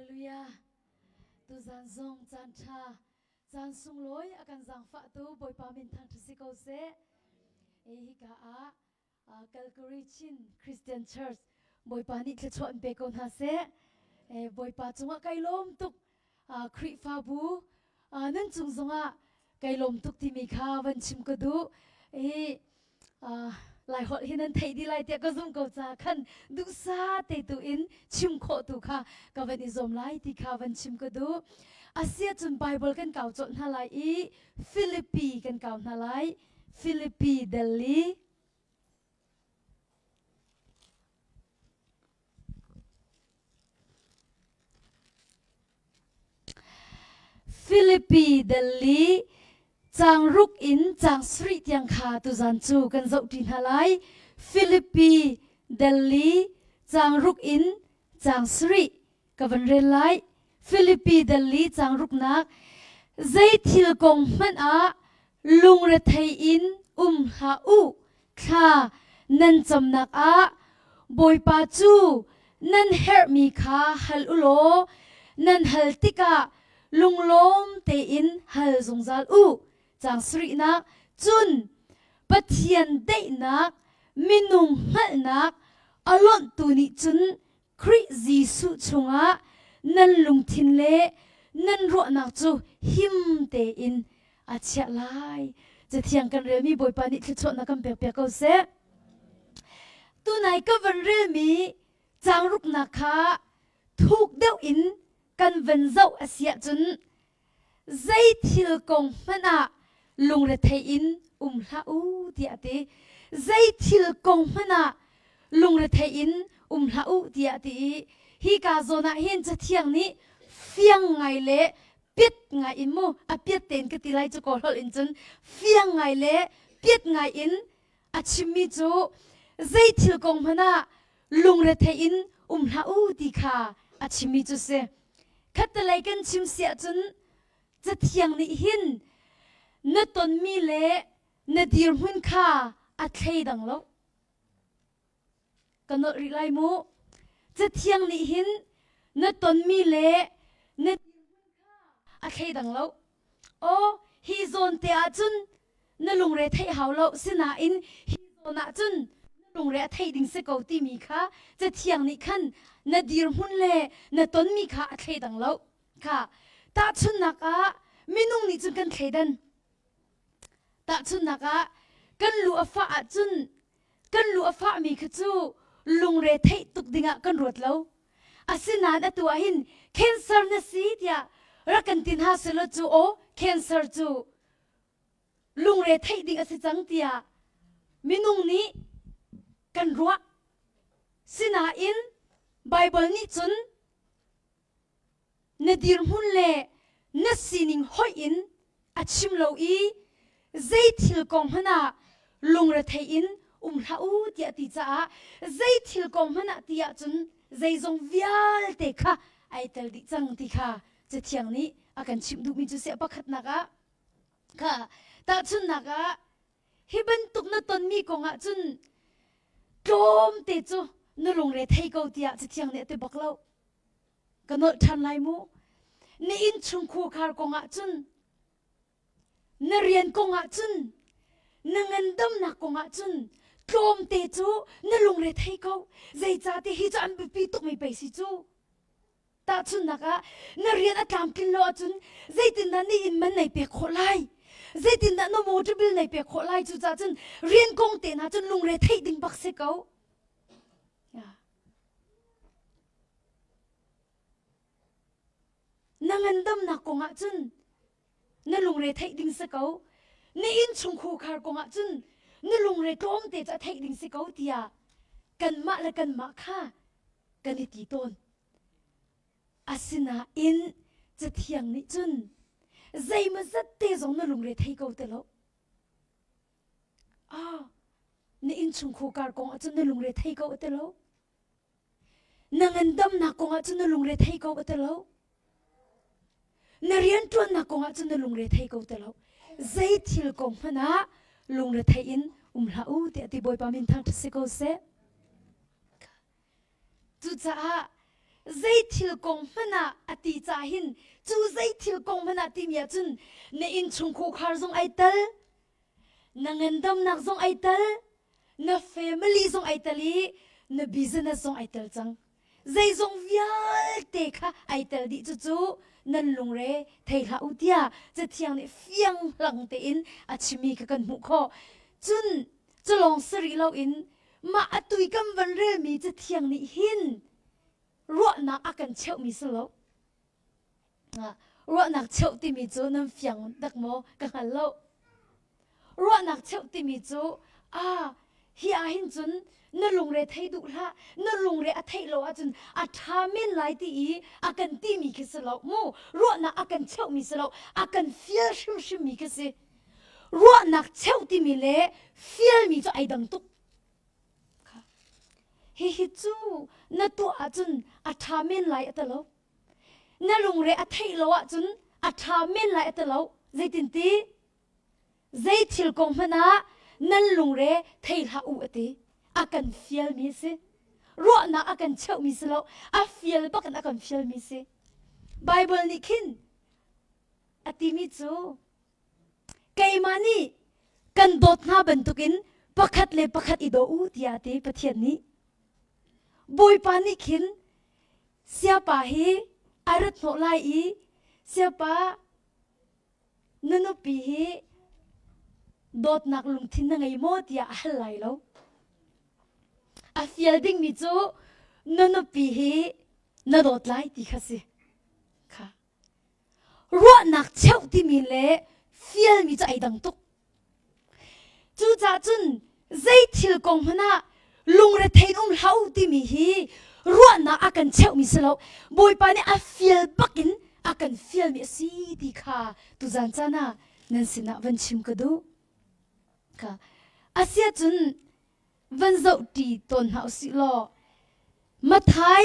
Hallelujah. Tuzan zong caan ṭha, caan sunglawi a kan zaangfahtu Bawipa min thangṭhat si ko seh. E hika ah uh, Calgary Chin Christian Church Bawipa nih thluachuah in pe ko hna seh. E, Bawipa cungah kai lawm tuk. Uh, Khrihfabu uh, nan cung zongah kai lawm tuk timi kha van chim ka duh. E, uh, Laiholh hi nan theih dih lai tiah ka zumh ko ca khan duhsa te tu in chim khawh tu kha ka van i zuam lai ti kha van chim ka duh. Asia cun Bible kan kau colh hna lai i Philippi kan kau hna lai. Philippi Delhi. Philippi Delhi caang ruk in caang sarih tiang kha tuzan cu kan zohṭi hna lai. Philippi Delhi caang ruk in caang sarih ka van rel lai. Philippi Delhi caang ruknak zei thil kong hmanh ah lungrethei in um hlah u thla nan camnak ah Bawipa cu nan herhmi kha hal u law nan hal tikah lunglawm tein hal zungzal u. Caang sarihnak cun Pathian daihnak minung hngalhnak a lonhtu nih cun Khrih Jesuh chungah nan lungthin le nan ruahnak cu him tein a chiah lai. Cathiang kan relmi Bawipa nih thluachuahnak kan pekpiak ko seh. Tunai ka van relmi caangruknak kha thuk deuh in kan van zoh a si ahcun zei thil kong hmanh ah lungrethei in um hlah u tiah a ti. Zei thil kong hmanh ah lungrethei in um hlah u tiah a ti i hika zawn ah hin Cathiang nih fiang ngai le piat ngai in mu a piat tein ka ti lai cu kawl holh in cun fiang ngai le piat ngai in a chimmi cu zei thil kong hmanh ah lungrethei in um hlah u ti kha a chimmi cu si. Khattelei kan chim si ahcun Cathiang nih hin na tonmi le na dirhmun kha a thleidang lo. Ka nolh rih lai mu. Cathiang nih hin na tonmi le na dirhmun kha a thleidang lo. Aw, hi zawn te ahcun na lungre theih hau lo sinain hi zawn ahcun na lungre a theih ding si ko timi kha Cathiang nih khan na dirhmun le na tonmi kha a thleidang lo. Kha tahchunhnak ah minung nih cun kan thleidan. Tahchunhnak ah kan lu a fah ahcun kan lu a fahmi kha cu lungre theih tuk dingah kan ruat lo. Asinain atu ah hin cancer na si tiah rak kan ti hna selaw cu aw cancer cu lungre theih ding a si cang tiah minung nih kan ruah. Sinain Baibal nih cun na dirhmun le na sining hoih in a chim lo i zei thil kong hmanh ah lungrethei in um hlah u tiah ti caah zei thil kong hmanh ah ti ahcun zeizong vialte kha ai tel dih cang ti kha Cathiang nih a kan chimh duhmi cu seh pakhatnak ah kha tahchunhnak ah hi bantuk na tonmi kong ah cun tlawmte cu na lungre thei ko tiah Cathiang nih a ti bak lo. Ka nolh ṭhan lai mu. Na innchung khuakhar kong ah cun na rian kong ah cun na ngandamnak kong ah cun tlawmte cu na lungre thei ko. Zeicahtiah hi cu an biapi tukmi pei si cu. Tahchunhnak ah, na rian a tlamtlin lo ahcun zeitindah na inn man nei pek khawh lai? Zeitindah na motor bill nei pek khawh lai? Cucaah cun rian kong te hna cun lungre theih ding bak si ko. Na ngandamnak kong ah cun na lungre theih ding si ko. Na innchung khukhar kong ah cun na lungre tlawmte cu a theih ding si ko tiah kanmah le kanmah kha kan i ti tawn. Asinain Cathiang nih cun zeimawzat te zong na lungre thei ko ti lo. Ah, na innchung khukar kong ah cun na lungre thei ko ti lo. Na ngandamnak kong ah cun na lungre thei ko ti lo. Na rianṭuannak kong ah cun na lungre thei ko ti lo. Zei thil kong hmanh ah lungre thei in um hlah u tiah ti Bawipa min thangṭhat si ko seh. Cucaah. Zei thil kong hmanh ah a ti cah hin cu zei thil kong hmanh ah timi ahcun na innchung khuakhar zong ai tel, na ngandamnak zong ai tel, na family zong ai tel i na business zong ai tel cang. Zeizong vialte kha ai tel dih cucu nan lungre thei hlah u tiah Cathiang nih fianghlang tein a chimmi kha kan hmuh khawh. Cun culawng si rih loin mah atu i kan van relmi Cathiang nih hin ruahnak a kan cheuhmi si lo. Ruahnak cheuh timi cu nan fiang dak maw ka hngal lo. Ruahnak cheuh timi cu ah hi ah hin cun na lungre thei duh hlah na lungre a theih lo ahcun a ṭha men lai ti i a kan timi khi si lo mu ruahnak a kan cheuhmi si lo a kan fial hrimhrimmi khi si ruahnak cheuh timi le fialmi cu ai dang tuk hihi cu na tuah ahcun a ṭha men lai a ti lo Na lungre a theih lo ahcun a ṭha men lai a ti lo. Zeitinti? Zei thil kong hmanh ah nan lungre thei hlah u a ti. A kan fialmi a si. Ruahnak a kan cheuhmi si lo. A fial bak in a kan fialmi si. Bible nih khin a timi cu keimah nih kan dawt hna bantukin pakhat le pakhat i daw u tiah a ti Pathian nih. Bawipa nih khin Siapa hi a rat hnawh lai i siapa na nupi hi dawtnak lungthin na ngei maw tiah a hal lai lo. A fial dingmi cu na nupi hi na dawt lai ti kha si. Kha. Ruahnak cheuh timi le fialmi cu ai dang tuk. Cucaah cun zei thil kong hmanh ah lungrethei in um hlah u timi hi ruahnak a kan cheuhmi si lo. Bawipa nih a fial bak in a kan fialmi a si ti kha tuzan caan ah nan sinah van chim ka duh. Kha asiahcun van zohṭi tawn hna usih law Mathai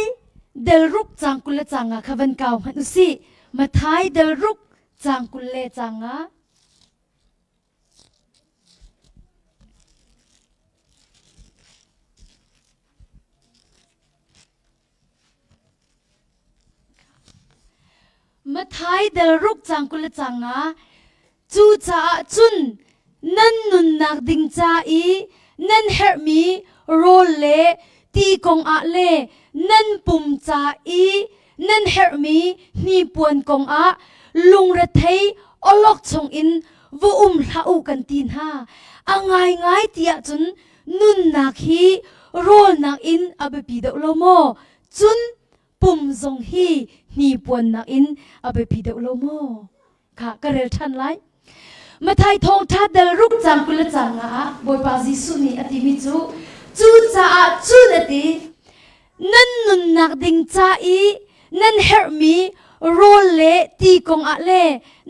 delruk cang 20 le cang nga kha van kau hmanh usih. Mathai delruk cang 20 le cang nga. Mathai del ruk cang 20 le cang nga Cucaah cun nan nunnak ding ca i nan herhmi rawl le ti kongah le nan pum ca i nan herhmi hnipuan kongah lungrethei awlokchong in va um hlah u kan ti hna. A ngaingai ti ahcun nunnak hi rawlnak in a biapi deuh lo maw? Cun pum zong hi hnipuannak in a biapi deuh lo maw? Kha ka rel ṭhan lai. Mathai thawngṭha dal ruk cang 20 le cang nga ah Bawipa Jesuh nih a timi cu cucaah cun a ti nan nunnak ding ca i nan herhmi rawl le ti kongah le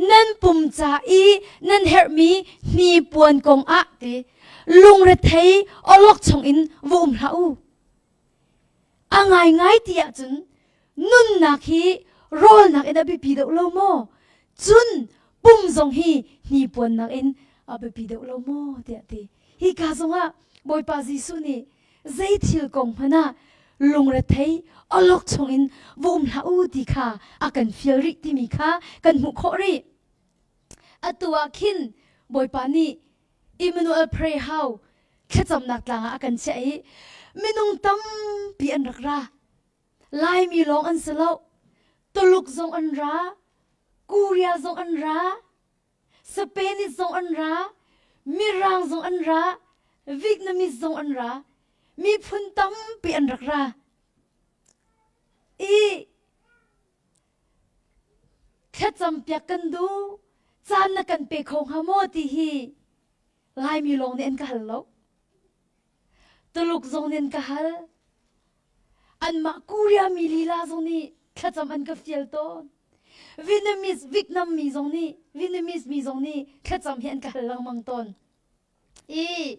nan pum ca i nan herhmi hnipuan kongah ti lungrethei awlok chungin va um hlah u. A ngaingai ti ahcun nunnak hi rawlnak in a biapi deuh lo maw? Cun pum zong hi hnipuannak in a biapi deuh lo maw tiah ti. Hika zongah Bawipa Jesuh nih zei thil kong hmanh ah lungrethei awlok chungin va um hlah u ti kha a kan fial rih timi kha kan hmuh khawh rih. Atu ah khin Bawipa nih Emmanuel Pray Hau thlacamnak tlang ah a kan chiah i minung tampi an rak ra. Laimi lawng an si lo. Tuluk zong an ra, Korea zong an ra, Spanish zong an ra, Mirang zong an ra, Vietnamese zong an ra, miphun tampi an rak ra. I thlacampiak kan duh, caan na kan pe kho hnga maw ti hi Laimi lawng nih an ka hal lo. Tuluk zong nih an ka hal. Anmah Korea mi lila zong nih thlacam an ka fial tawn. Vietnamese Vietnam mi zong nih Vietnamese mi zong nih thlacam hi an ka hal lengmang tawn. I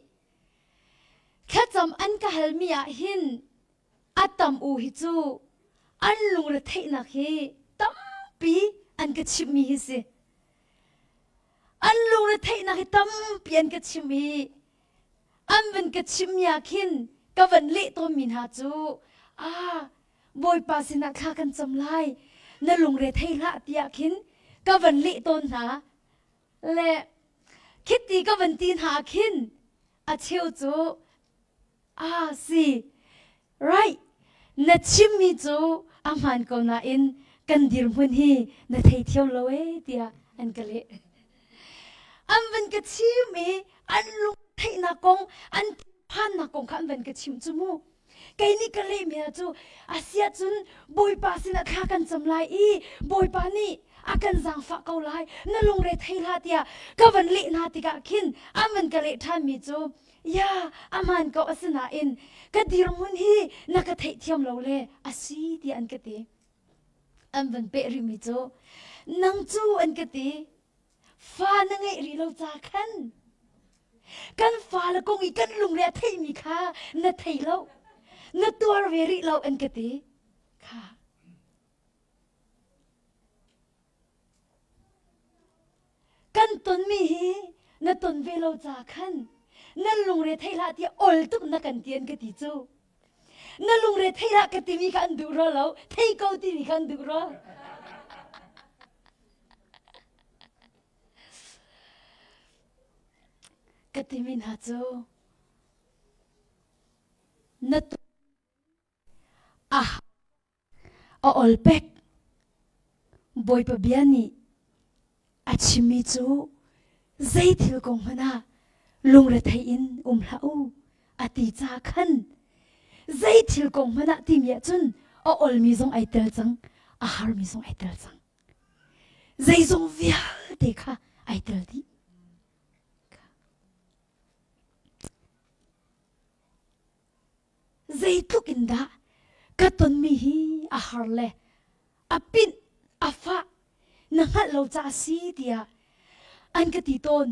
thlacam an ka halmi ah hin a tam u hi cu an lungretheihnak hi tampi an ka chimhmi hi si. An lungretheihnak hi tampi an ka chimh i an van ka chimhmi ah khin ka van leh tawnmi hna cu ah. Bawipa sinah thla kan cam lai na lungre thei hlah tiah khin ka van leh tawn hna le khiti ka van ti hna khin a cheu cu a si right na chimmi cu a hmaan ko nain kan dirhmun hi na thei thiam lo ee tiah an ka leh an van ka chim i an lung theihnak kong an phannak kong kha an van ka chimh cu mu kei nih ka lehmi ah cu asiah cun Bawipa sinah thla kan cam lai i Bawipa nih a kan zaangfah ko lai na lungre thei hlah tiah ka van leh hna tikah khin an van ka leh ṭhanmi cu ya aman ko asinain ka dirhmun hi na ka theihthiam lo le asi tiah an ka ti an van peh rihmi cu nang cu an ka ti fa na ngeih rih lo ca khan kan fale kong i kan lungre a theihmi kha na thei lo na tuar ve rih lo an ka ti kha kan tonmi hi na ton ve lo ca khan nan lungre thei hlah ti ol tuk na kan ti an ka ti cu na lungre thei hlah ka timi kha an duh rua lo thei ko timi kha an duh rua Ka timi hna cu na a a ol pek Bawipa bia nih a chimmi cu zei thil kong hmanh ah lungrethei in um hlah u a ti ca khan zei thil kong hmanh ah timi ahcun a olmi zong ai tel cang a harmi zong ai tel cang Zeizong vialte kha ai tel dih. Zeitluk in dah ka tonmi hi a har le a pinh a fah na hngalh lo ca a si tiah an ka ti tawn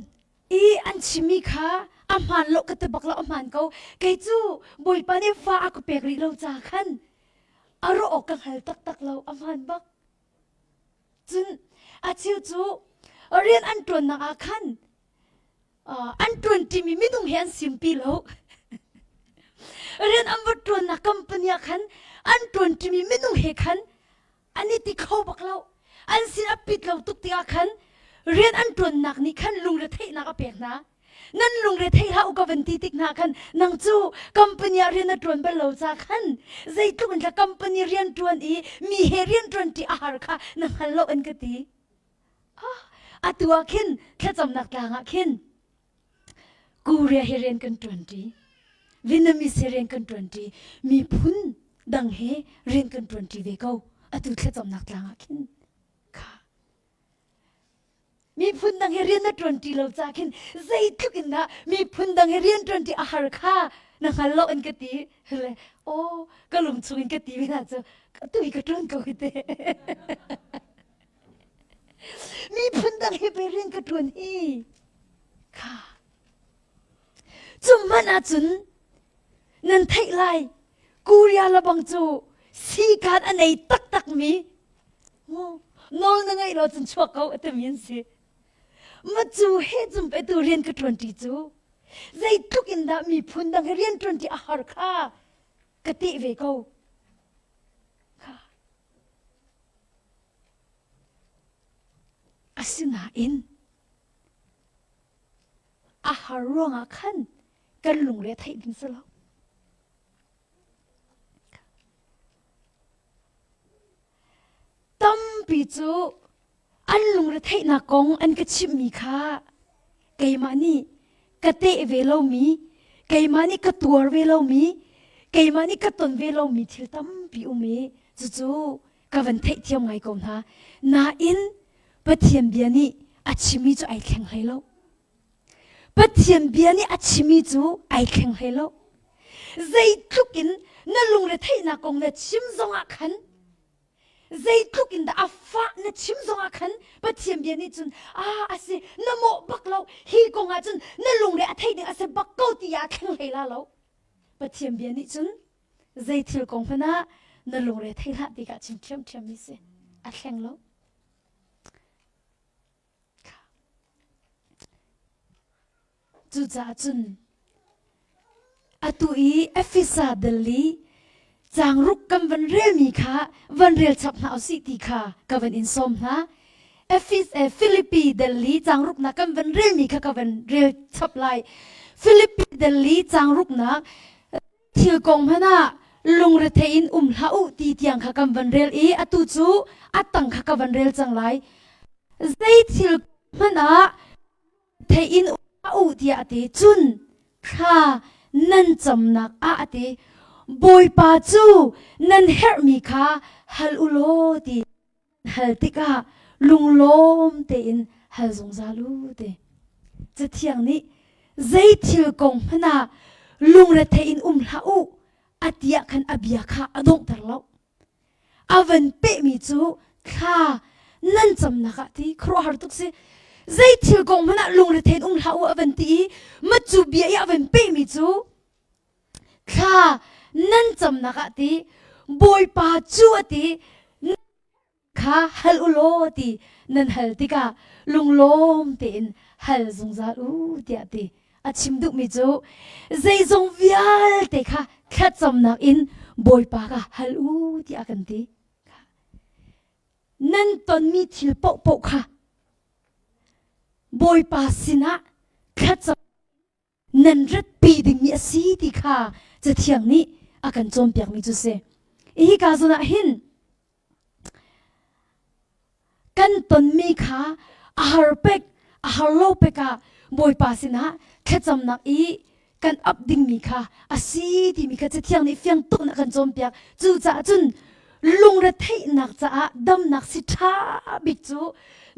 i an chimmi kha a hmaan lo ka ti bak lo a hmaan ko kei cu Bawipa nih fa a ka pek rih lo ca khan a rawh awk ka hngal taktak lo a hmaan bak Cun a cheu cu rian an ṭuannak ah khan an ṭuanṭimi minung he an simpi lo. rian an va ṭuannak company ah khan an ṭuanṭimi minung he khan an i ti kho bak lo. An sin a pit lo tuk tikah khan rian an ṭuannak nih khan lungretheihnak a pek hna. Nan lungre thei hlah u ka van ti tik hna khan nang cu company ah rian na ṭuan bal lo ca khan zeitluk in company rian ṭuan i mi he rian ṭuan ṭi a har kha na hngal lo an ka ti. Ah, atu ah khin thlacamnak tlang ah khin Korea he rian kan ṭuan ṭi. Vietnamese he rian kan ṭuan ṭi. Miphun dang he rian kan ṭuan ṭi ve ko. Atu thlacamnak tlang ah khin kha Miphun dang he rian na ṭuanṭi lo ca khin zeitluk in dah miphun dang he rian ṭuanṭi a har kha na hngal lo an ka ti. Le aw ka lung chung in ka ti mi hna cu tu hi ka ṭuan ko hi te. Miphun dang he pe rian ka ṭuan hi. Kha. Cu hmanh ahcun nan theih lai Korea labang cu sikan a nei taktak mi nawl na ngeih lo cun chuak ko a timi an si ma cu he cum pe tu rian ka ṭuanṭi cu zeitluk in dah miphun dang he rian ṭuanṭi a har kha ka teh ve ko kha asinain a har ruangah khan kan lungre theih ding si lo Tampi cu an lungretheihnak kong an ka chimhmi kha keimah nih ka teh ve lomi, keimah nih ka tuar ve lomi, keimah nih ka ton ve lomi thil tampi um i cucu ka van theihthiam ngai ko hna. Nain Pathian bia nih a chimmi cu ai thleng hlei lo. Pathian bia nih a chimmi cu ai thleng hlei lo. Zeitluk in na lungretheihnak kong na chim zongah khan zeitluk in dah a fah na chim zongah khan Pathian bia nih cun ah a si na mawh bak lo hi kong ah cun na lungre a thei ding a si bak ko ti ah thleng hlei la lo. Pathian bia nih cun zei thil kong hmanh ah na lungre thei hlah ti ka chim ṭhiamṭhiam mi si a thleng lo. Cucaah cun atu i Efesa dal i Caangruk kan van relmi kha van rel chap hna usih ti kha ka van in sawm hna. Efis eh, Filipi Delhi caangruknak kan van relmi kha ka van rel chap lai. Filipi Delhi caangruknak thil kong hmanh ah lungrethei in um hlah u ti tiang kha kan van rel i atu cu a tang kha ka van rel cang lai. Zei thil hmanh ah thei in u tiah a ti. Cun thla nan camnak ah a ti. Bawipa cu nan herhmi kha hal u law ti hal tikah lunglawm tein hal zungzal u ti. Cathiang nih zei thil kong hmanh ah lungrethei in um hlah u a ti ah khan a bia kha a donghter lo. A van pehmi cu thla nan camnak ah ti khuaruahhar tuk si. Zei thil kong hmanh ah lungrethei in um hlah u a van ti i macu bia i a van pehmi cu thla nan camnak ah ti Bawipa cu a ti kha hal u law ti nan hal tikah lunglawm tein hal zungzal u tiah ti. A chim duhmi cu zeizong vialte kha thlacamnak in Bawipa kha hal u tiah a kan ti. Nan tonmi thil paohpaoh kha Bawipa sinah thlacam nan ratpi dingmi a si ti kha Cathiang nih a kan cawnpiakmi cu si. Hi ka zawn ah hin Kan tonmi kha a har pek, a har lo pek ah Bawipa sinah thlacamnak i kan ap dingmi kha a si timi kha Cathiang nih fiang tuk in a kan cawnpiak. Cucaah cun lungretheihnak caah damnak si ṭha bik cu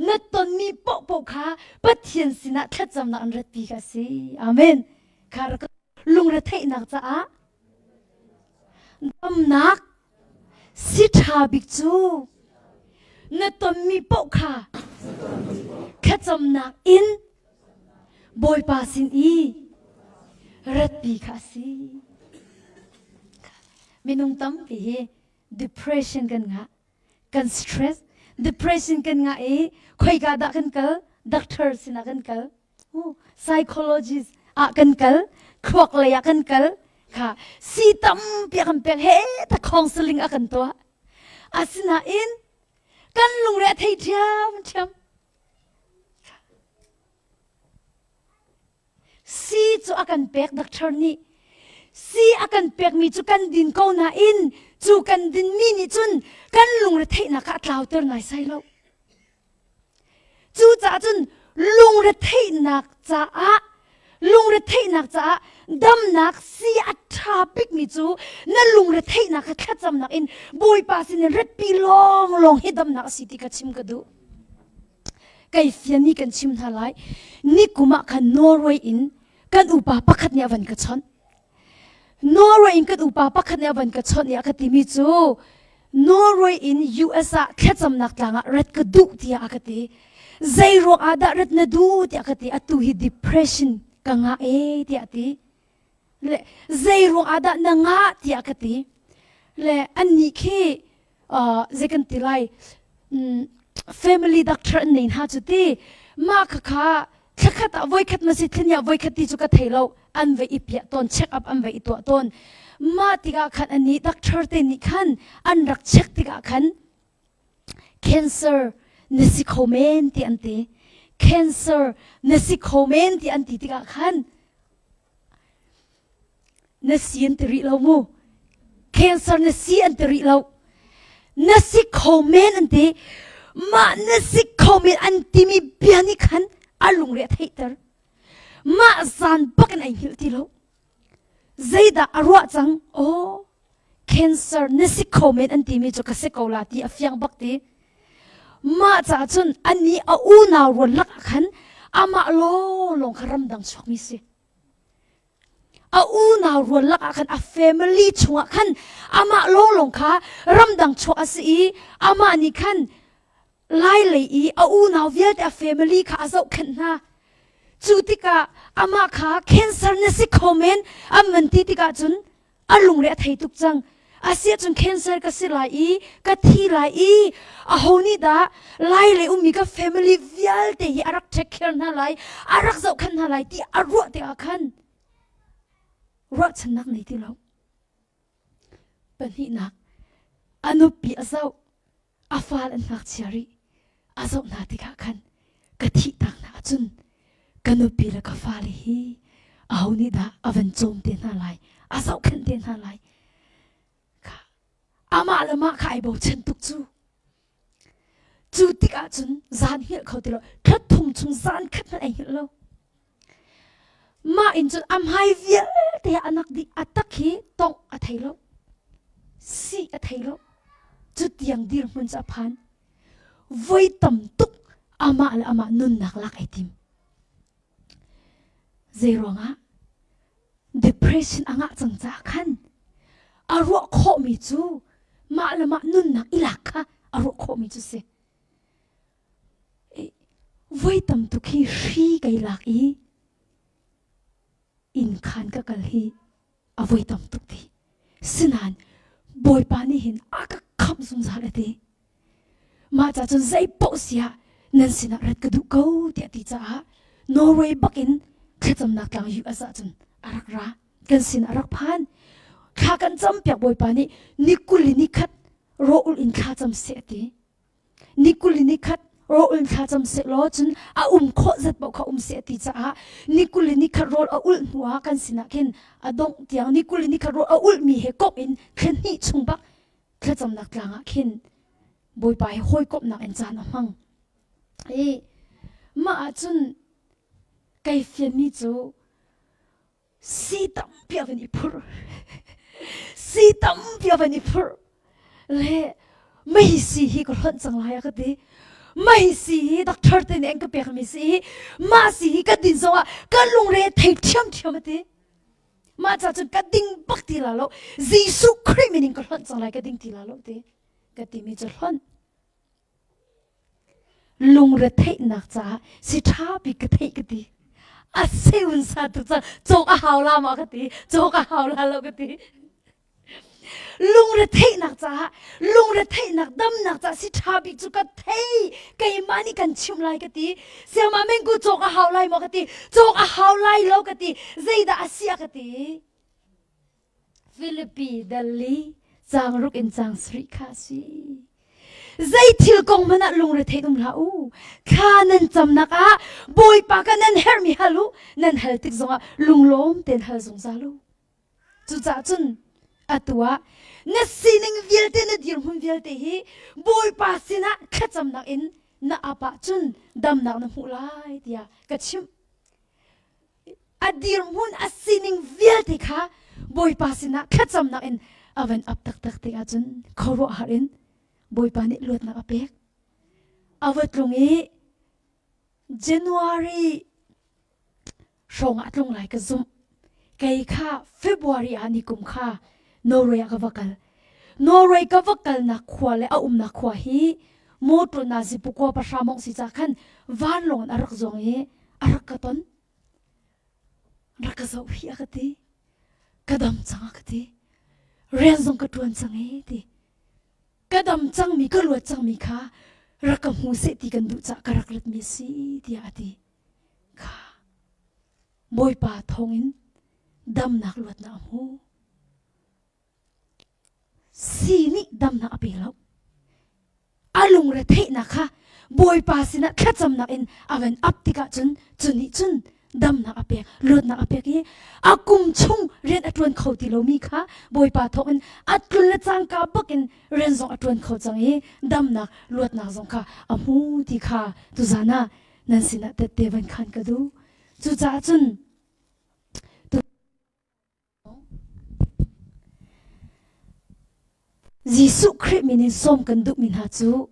na tonmi paohpaoh kha Pathian sinah thlacamnak an ratpi kha a si. Amen. Kha lungretheihnak caah damnak Si ṭha bik cu na tonmi paoh kha thlacamnak in Bawipa sin i ratpi kha a si. Minung tampi hi depression kan ngah, kan stress, depression kan ngah i khoika dah kan kal? Doctor sinah kan kal. Psychologist ah kan kal, thluak lei ah kan kal, kha si tampi a kan pek he ta counseling a kan tuah. Asinain kan lungre a thei ṭhiam ṭhiam. Si cu a kan pek doctor nih. Si a kan pekmi cu kan din ko nain cu kan dinmi nih cun kan lungre theihnak kha a tlauter naisai lo. Cucaah cun lungretheihnak caah lungretheihnak caah damnak si a ṭha bikmi cu na lungretheihnak kha thlacamnak in Bawipa sinin ratpi lawnglawng hi damnak a si ti kha chim ka duh. Kei fian ni kan chim hna lai. Nikum ah khan Norway in kan upa pakhat nih a van ka chawnh. Norway in kan upa pakhat nih a van ka chawnh i a ka timi cu Norway in US ah thlacamnak tlang ah rat ka duh tiah a ka ti. Zei ruang ah dah rat na duh tiah ka ti. Atu hi depression ka ngah e tiah a ti. Le zei ruang ah dah na ngah tiah ka ti. Le annih khi uh, zei kan ti lai um, family doctor an nei hna cu ti mah kha kha thlakhat ah voikhat ma si thlinia voikhat ti cu ka thei lo an vai i piah tawn check up an vai i tuah tawn mah tikah khan ani doctor te nih khan an rak check tikah khan cancer na si kho men ti an ti cancer na si kho men ti an ti tikah khan Na si an ti rih lo mu. Cancer na si an ti rih lo. Na si kho men an ti. Mah na si kho men an timi bia nih khan a lungre a theihter. Mah zan bak in ai hngilh ti lo. Zeidah a ruah cang? Oh, cancer na si kho men an timi cu ka si ko la ti a fiang bak ti. Mah caah cun ani a unau rual lak ah khan amah lawnglawng kha ramdang chuakmi si. A unau rual lakah khan a family chungah khan amah lawnglawng kha ramdang chuak a si i amah nih khan lai lei i a unau vialte a family kha a zohkhenh hna. Cu tikah amah kha cancer na si kho men an van ti tikah cun a lungre a thei tuk cang. Asiahcun cancer ka si lai i ka thi lai i aho nih dah lai lei ummi ka family vialte hi a rak take care hna lai, a rak zohkhenh hna lai ti a ruah tikah khan ruahchannak nei ti lo. Pahnihnak, a nupi a zoh, a fal an ngakchia rih. A zoh hna tikah khan ka thih tak hna ahcun ka nupi le ka fale hi aho nih dah a van cawm te hna lai, a zohkhenh te hna lai. Kha amah le mah kha ai bochan tuk cu. Cu tikah cun zan hngilh kho ti lo. Thla thum chung zan khat hmanh ai hngilh lo. Mah in cun a hmai vialte a nak dih a tak hi tongh a thei lo. Si a thei lo. Cu tiang dirhmun cu a phan. Voi tam tuk amah le amah nunnak lak ai tim. Zei ruangah depression a ngah cang caah khan a ruah khawhmi cu mah le mah nunnak i lak kha a ruah khawhmi cu si. Voi tam tuk hi hri kai lak i inn khan ka kal hi a voi tam tuk ti. Sinain Bawipa nih hin a ka khamh zungzal a ti. Mah ca cun zei paoh si ah nan sinah rat ka duh ko tiah ti caah Norway bakin thlacamnak tlang US ah cun a rak ra. Kan sin a rak phan. Thla kan campiak Bawipa nih ni 20 ni khat rawl in thla cam seh a ti. Ni 20 ni khat rawl in thla cam seh law cun a um khawh zat paoh kha um seh a ti caah ni 20 ni khat rawl a ulh hnu ah kan sinah khin a dongh tiang ni 20 ni khat rawl a ulhmi he komh in thla hnih chung bak thlacamnak tlang ah khin Bawipa he hawikomhnak in caan a hmang. I mah ahcun kei fianmi cu si tampi a van i phurh. Si tampi a van i phurh. Le mei si hi ka hlonh cang lai a ka ti. Mei si hi doctor te nih an ka pekmi si hi mah si hi ka din zongah ka lungre thei ṭhiamṭhiam a ti. Mah ca cun ka ding bak ti la lo. Jesuh Khrih min in ka hlonh cang lai ka ding ti la lo ti ka timi cu hlonh. Lungretheihnak caah si ṭha bik ka theih ka ti. A seun sa tu cang cawk a hau la ma ka ti cawk a hau la lo ka ti. Lungretheihnak caah lungretheihnak damnak caah si ṭha bik cu ka thei keimah nih kan chimh lai ka ti siama mengku cawk a hau lai maw ka ti cawk a hau lai lo ka ti zeidah a si a ka ti Philippi Delhi caang ruk in caang sarih kha a si zei thil kong hmanh ah lungre um hlah u thla nan camnak ah Bawipa ka nan herhmi hal u nan hal tik zongah lunglawm tein hal zungzal u Cucaah cun atu ah na sining vialte na dirhmun vialte hi Bawipa sinah thlacamnak in na ap ahcun damnak na hmuh lai tiah ka chimh. A dirhmun a sining vialte kha Bawipa sinah thlacamnak in a van ap taktak tik ahcun khuaruahhar in Bawipa nih luatnak a pek. A va tlung i January hrawng ah tlung lai ka zumh. Kei kha February ah ni kum kha Norway ah ka va kal. Norway ka va kalnak khua le a umnak khua hi motor na zipukua pahra mong si ca khan vanlawng in a rak zuang i a rak ka ton. Rak ka zoh hi a ka ti. Ka dam cang a ka ti. Rian zong ka ṭuan cang e ti. Ka dam cangmi ka luat cangmi kha rak ka hmu seh ti kan duh cah ka rak ratmi a si tiah a ti. Kha Bawipa thawngin damnak luatnak a hmu. Si nih damnak a pe lo. A lungre theihnak kha Bawipa sinah thlacamnak in a van ap tikah cun cu nih cun damnak a pek, luatnak a pek i a kum chung rian a ṭuan kho ti lomi kha Bawipa thawngin a tlun le cangka bakin rian zong a ṭuan kho cang i damnak luatnak zong kha a hmu ti kha tuzan ah nan sinah tette van khan ka duh. Cucaah cun Jesuh Khrih min in sawm kan duhmi hna cu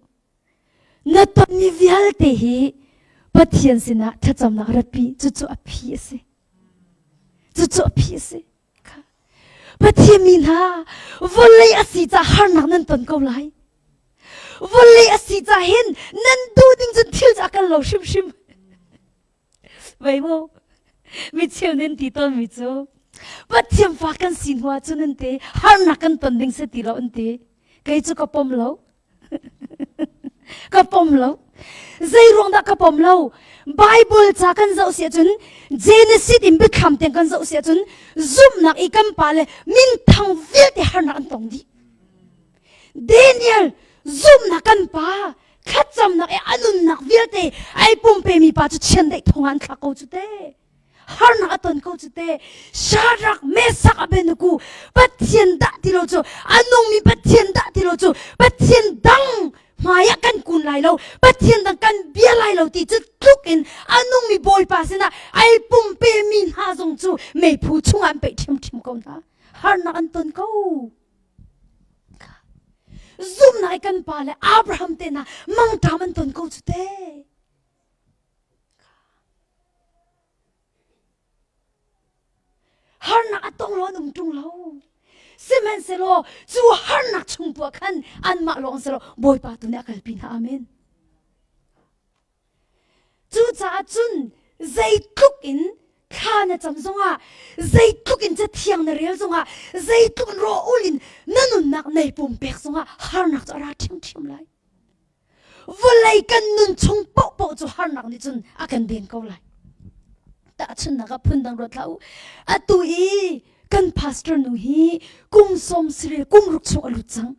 na tonmi vialte hi Pathian sinah thlacamnak ratpi cucu a phi a si. Cucu a phi a si. Pathian mi hna vawlei a si ca harnak nan ton ko lai. Vawlei a si ca hin nan duh ding cun thil cu a kal lo hrimhrim. Vei mu mi cheu nan ti tawnmi cu Pathian fa kan si hnu ah cun an ti harnak kan ton ding si ti lo an ti. Kei cu ka pom lo. ka pom lo. Zei ruang dah ka pom lo? Bible ca kan zoh si ahcun Genesis in biathlam tiang kan zoh si ahcun zumhnak i kan pale minthang vialte harnak an tong dih. Daniel zumhnak kan pa thlacamnak i a nunnak vialte ai pumpemi pa cu chiandeih thong ah an thlak ko cu te. Harnak a ton ko cu te. Shadrach, Meshach, Abednego Pathian dah ti lo cu a nungmi Pathian dah ti lo cu Pathian dang hmai ah kan kun lai lo Pathian dang kan bia lai lo ti cu tluk in a nungmi Bawipa sinah ai pumpemi hna zong cu meiphu chungah an peih ṭhiamṭhiam ko hna. Harnak an ton ko. Zumhnak i kan pa le Abraham te hna mangṭam an ton ko cu te. Harnak a tong lo an um ṭung lo. Sihmanhsehlaw cu harnak chung tu ah khan anmah lawng si lo Bawipa tu nih a kalpi hna. Amen. Cucaah cun zeitluk in thla na cam zongah, zeitluk in cathiang na rel zongah, zeitluk in rawl in na nunnak nei pumpek zongah harnak cu a ra ṭhiamṭhiam lai. Vawlei kan nun chung paohpaoh cu harnak nih cun a kan den ko lai. Tahchunhnak ah phundang ruat hlah u. Atu i kan pastor nu hi kum sawm sarih kum ruk chung a lut cang.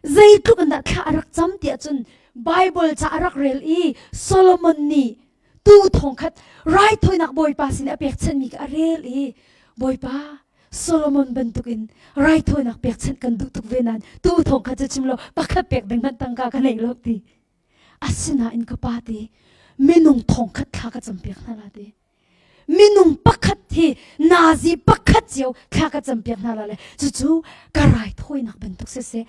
Zeitluk in dah thla a rak cam tiah cun Bible ca a rak rel i Solomon nih tu thong khat raithawinak Bawipa sin a pekchanhmi kha a rel i Bawipa Solomon bantukin raithawinak pekchanh kan duh tuk ve nain tu thong kha cu chim lo pakhat pek ding hmanh tangka ka nei lo ti. Asinain ka pa ti minung thong khat thla ka campiak hna la ti. Minung pakhat hi nazi pakhat cio thla ka campiak hna la le cucu ka raithawinak bantuk siseh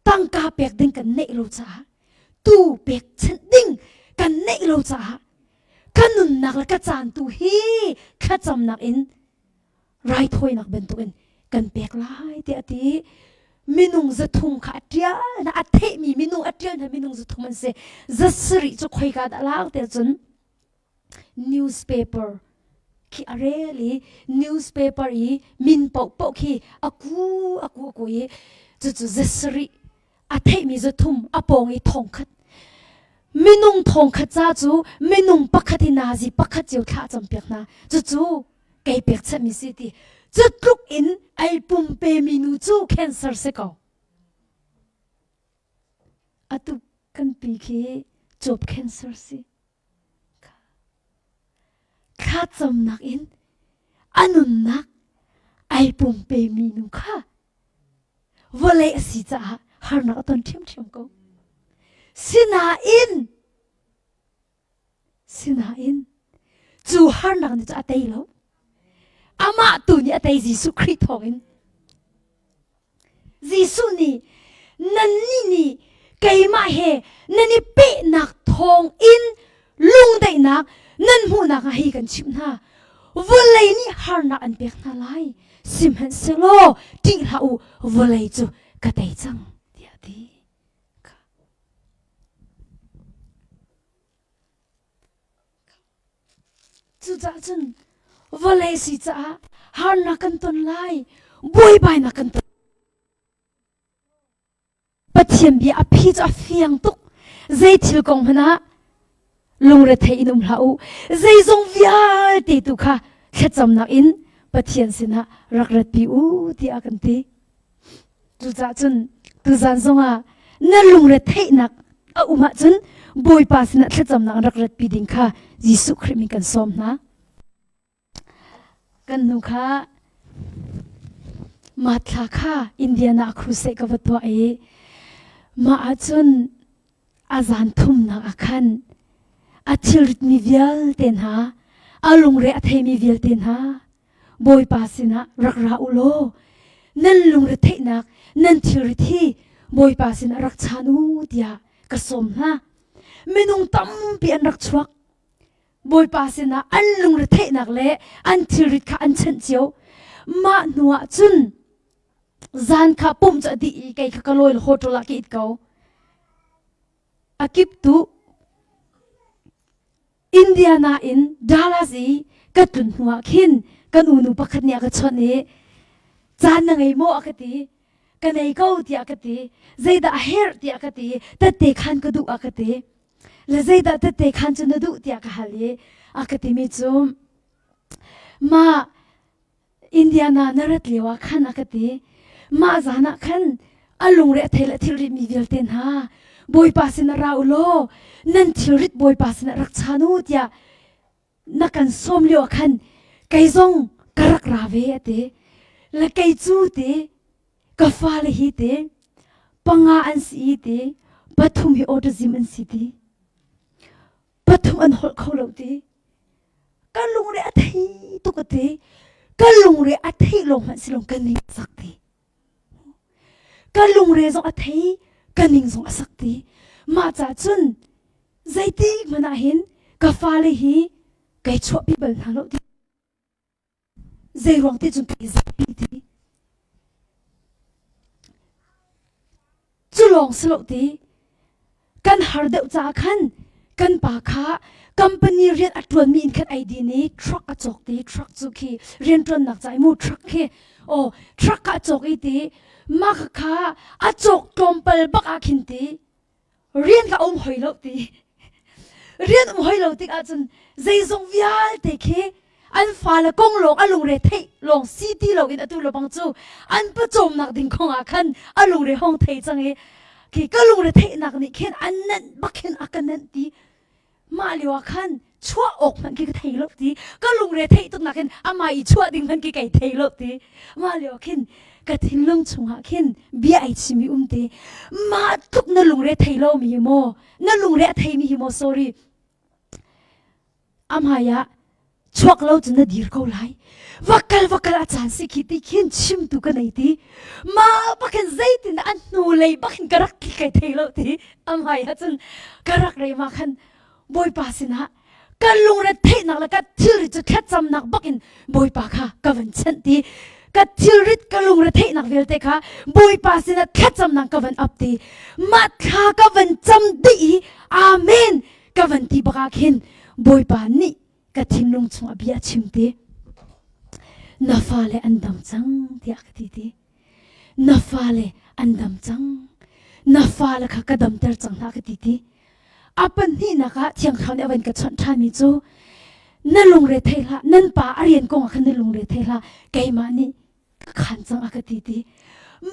tangka pek ding kan neih lo caah tu pekchanh ding kan neih lo caah ka nunnak le ka caan tu hi thlacamnak in raithawinak bantukin kan pek lai tiah a ti minung zathum kha a ṭial na a theihmi minung a ṭial hna minung zathum an si zasarih cu khoika dah lak tiah cun newspaper khi a rel i newspaper i min paohpaoh khi a ku a ku a ku i cucu zasarih a theihmi zathum a pawng i thongkhat minung thongkhat ca cu minung pakhat i nazi pakhat cio thla campiak hna cucu kei pekchanhmi si ti cu tluk in ei pumpemi nu cu cancer si ko atu kan pi khi cuap cancer si thlacamnak in a nunnak ai pumpemi nu kha vawlei a si caah harnak a ton ṭhiamṭhiam ko sinain Sinain cu harnak nih cu a tei lo. Amah tu nih a tei Jesuh Khrih thawngin. Jesuh nih nannih nih keimah he nan i pehnak thawngin lungdaihnak nan hmuhnak ah hi kan chimh hna. Vawlei nih harnak an pek hna lai. Sihmanhsehlaw ṭih hlah u, vawlei cu ka tei cang, tiah a ti. Cucaah cun vawlei si caah harnak kan ton lai, buaibainak kan ton. Pathian bia a phi cu a fiang tuk. Zei thil kong hmanh ah lungrethei in um hlah u. Zeizong vialte tu kha thlacamnak in Pathian sinah rak ratpi u tiah a kan ti. Cucaah cun tuzan zongah na lungretheihnak a um ahcun Bawipa sinah thlacamnak rak ratpi ding kha Jesuh Khrih min kan sawm hna. Kan nu kha Mathla kha Indiana crusade ka va tuah i mah ahcun a zan thumnak ah khan a thilritmi vialte hna a lungre a theimi vialte hna Bawipa sinah rak ra u law nan lungretheihnak nan thilrit hi Bawipa sinah rak chan u tiah ka sawm hna. Minung tampi an rak chuak. Bawipa sinah an lungretheihnak le an thilrit kha an chanh cio. Mah hnuah cun zan kha pumh cu a dih i kei kha ka lawi hotel ah ka it ko. A kip tu Indiana in Dallas i ka tlun hnuah khin kan unu pakhat nih a ka chawnh i caan na ngei maw a ka ti ka nei ko tiah ka ti zeidah a herh tiah ka ti tette khan ka duh a ka ti le zeidah tette khan cu na duh tiah ka hal i a ka timi cu mah Indiana na rat lio ah khan a ka ti. Mah zan ah khan A lungre a thei le thilrit mi vialte hna Bawipa sinah ra u law nan thilrit Bawipa sinah rak chan u tiah na kan sawm lio ah khan kei zong ka rak ra ve a ti. Le kei cu ti ka fale hi ti panga an si i ti pathum hi autism an si ti pathum an holh kho lo ti ka lungre a thei tuk a ti ka lungre a theih lawng hmanh si lawng ka ning sak ti ka lungre zong a thei ka ning zong a sak ti mah ca cun zeitik hmanh ah hin ka fale hi kai chuahpi bal hna lo ti Zeiruang ti cun kai zapi ti. Cu lawng si lo ti. Kan har deuh caah khan kan pa kha company rian a ṭuanmi in khan ai din i truck a cawk ti truck cu khi rian ṭuannak ca i mu truck khi aw truck a cawk i ti mah kha a cawk tlawmpal bak ah khin ti rian ka um hoi lo ti rian um hoi lo tik ahcun zeizong vialte khi an fale kong lawng a lungre theih lawng si ti lo in atu lobang cu an pawcawmnak ding kong ah khan a lungre hong thei cang i khi ka lungre theihnak nih khin an nenh bak khin a ka nenh ti Mah lio ah khan chuah awk hmanh khi ka thei lo ti ka lungre theih tuk nak hin amah i chuah ding hmanh khi kai thei lo ti mah lio khin ka thinlung chungah khin bia ai chimi um ti mah tluk na lungre thei lo mi hi maw na lungre a thei mi hi maw sorry amai ah chuak lo cun na dir ko lai va kal va kal a caan si khi ti khin chimtu ka nei ti ma bakhin zeitin an hnu lei bakhin ka rak kai thei lo ti amai ah cun ka rak rei ma khan bawipa sinah ka lungre theihnak le ka thilrit cu thlacamnak bakin bawipa kha ka van chanh ti ka thilrit ka lungre theihnak vialte kha bawipa sinah thlacamnak ka van ap ti mah thla ka van cam dih i amen ka van ti bak ah khin Bawipa nih ka thinlung chungah bia a chim ti na fale an dam cang tiah ka ti ti na fale an dam cang na fale kha ka damter cang hna ka ti ti a pahnihnak ah thiang thlarau nih a van ka chawnh ṭhanmi cu na lungre thei hlah nan pa a rian kong ah khan na lungre thei hlah keimah nih ka khan cang a ka ti ti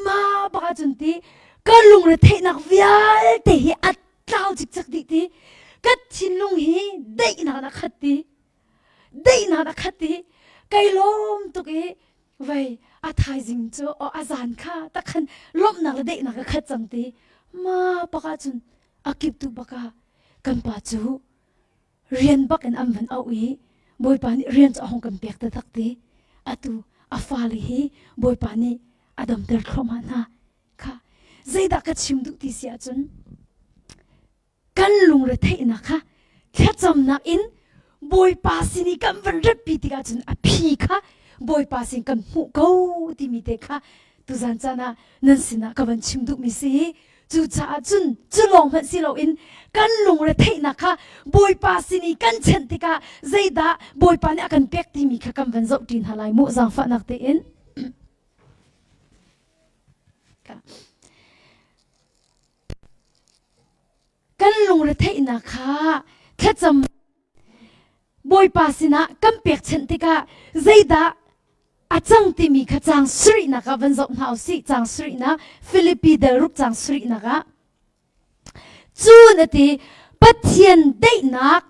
ma bak ahcun ti ka lungre theihnak vialte hi a tlau cikcek dih ti ka thinlung hi daihnak a khat ti daihnak a khat ti kai lawm tuk i vei a thaizing cu o a zan kha takhan lawmhnak le daihnak ka khat cang ti ma bak ahcun a kip tu bak ah kan pa cu rian bak in an van auh i Bawipa nih rian cu a hung kan pek taktak ti atu a fale hi Bawipa nih a damter thluahmah hna kha zeidah ka chim duh ti si ahcun kan lungre theihnak kha thlacamnak in Bawipa sin i kan van ratpi tikah cun a phi kha Bawipa sin kan hmuh ko timi te kha tuzan caan ah nan sinah ka van chim duhmi si Cucaah cun cu lawng hmanh si loin kan lungre theihnak kha Bawipa sin i kan chenh tikah zeidah Bawipa nih a kan pek timi kha kan van zoh ṭi hna lai mu zaangfahnak tein. Kan lungre theihnak kha thlacam Bawipa sinah kan pekchanh tikah zeidah a cang timi kha caang sarihnak ah van zoh hna usih. Caang sarihnak Filipi dal ruk caang sarihnak ah cun a ti Pathian daihnak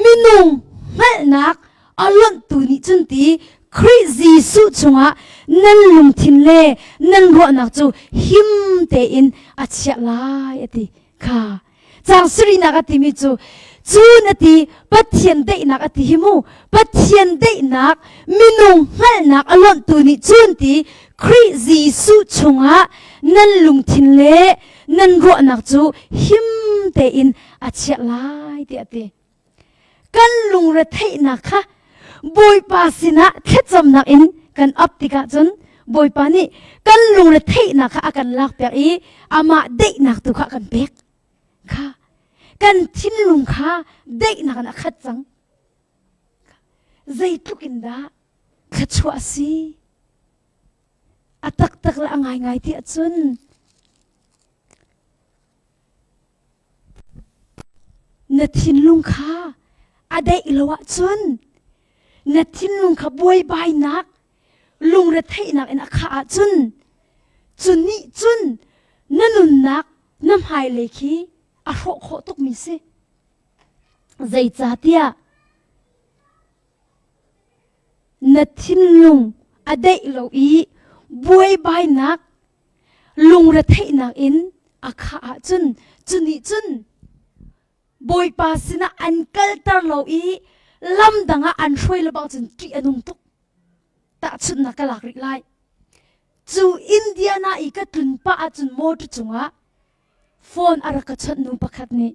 minung hngalhnak a lonhtu nih cun ti Khrih Jesuh chungah nan lungthin le nan ruahnak cu him tein a chiah lai a ti kha Caang sarihnak a timi cu cu na ti Pathian daihnak a ti hi mu Pathian daihnak minung hngalhnak a lonhtu nih cun ti Khrih Jesuh chungah nan lungthin le nan ruahnak cu him tein a chiah lai tiah a ti. Kan lungretheihnak kha Bawipa sinah thlacamnak in kan ap tikah cun Bawipa nih kan lungretheihnak kha a kan lakpiak i amah daihnak tu kha a kan pek. Kha kan thinlung kha daihnak in a khat cang. Zeitluk in dah thluachuah a si? A taktak le a ngaingai ti ahcun Na thinlung kha a daih lo ahcun na thinlung kha buaibainak lungretheihnak in a khah ahcun cu nih cun Na nunnak na hmailei khi a hrawh khawh tukmi si. Zeicahtiah na thinlung a daih lo i buaibainak lungretheihnak in a khah ahcun cu nih cun Bawipa sinah an kalter lo i lam dang ah an hruai lo bang cun ṭih a nung tuk. Tahchunhnak ka lak rih lai. Cu Indiana i ka tlun pah ahcun motor cungah phone a rak ka chawnh nu pakhat nih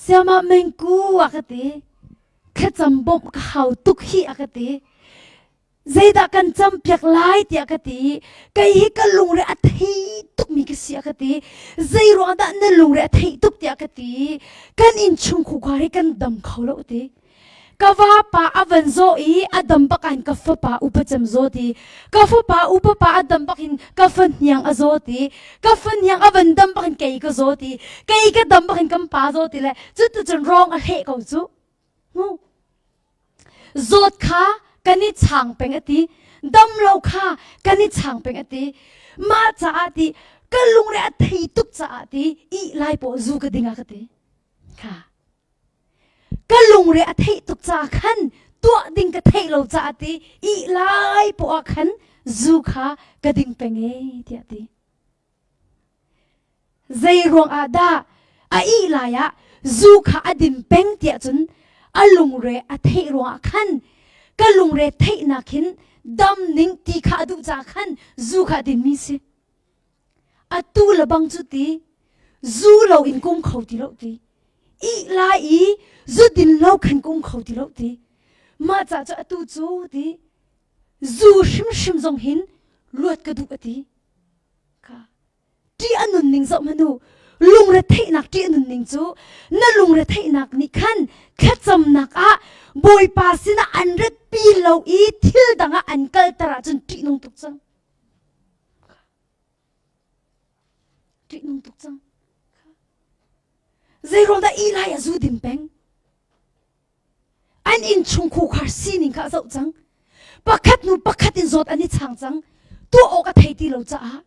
Siama mengku a ka ti. Thlacam bawmh ka hau tuk hi a ka ti. Zeidah kan campiak lai tiah ka ti. Kei hi ka lungre a thei tukmi ka si a ka ti. Zei ruang dah na lungre a theih tuk tiah ka ti. Kan innchung khukhar hi kan dam kho lo ti. Ka vapa a van zaw i a dam bak in ka fapa upa cem zaw ti. Ka fapa upa pa a dam bak in ka fahniang a zaw ti. Ka fahniang a van dam bak in kei ka zaw ti. Kei ka dam bak in kan pa zaw ti le cutu cun rawng a hleh ko cu. Mu. Zawt kha kan i chang peng a ti. Dam lo kha kan i chang peng a ti. Mah caah ti ka lungre a thei tuk caah ti ih lai paw zu ka ding a ka ti. Kha. Ka lungre a theih tuk caah khan tuah ding ka theih lo caah ti ih lai paw ah khan zu kha ka ding peng e tiah ti. Zei ruangah dah a ih lai ah zu kha a din peng tiah cun a lungre a theih ruangah khan ka lungre theihnak hin dam ning ti kha a duh caah khan zu kha a dinmi si. Atu le bang cu ti zu lo in kum kho ti lo ti. Ih lai i zu din lo khan kum kho ti lo ti. Mah ca cu atu cu ti zu hrimhrim zong hin luat ka duh a ti. Kha ṭih a nunning zoh hmanh u. Lungretheihnak ṭih a nunning cu na lungretheihnak nih khan thlacamnak ah Bawipa sinah an ratpi lo i thil dang ah an kalter ahcun ṭihnung tuk cang. Ṭihnung tuk cang. Zeiruang dah Eli a zu din peng? An innchung khukhar sining kha a zoh cang. Pakhat hnu pakhat in zawt an i chang cang. Tuah awk a thei ti lo caah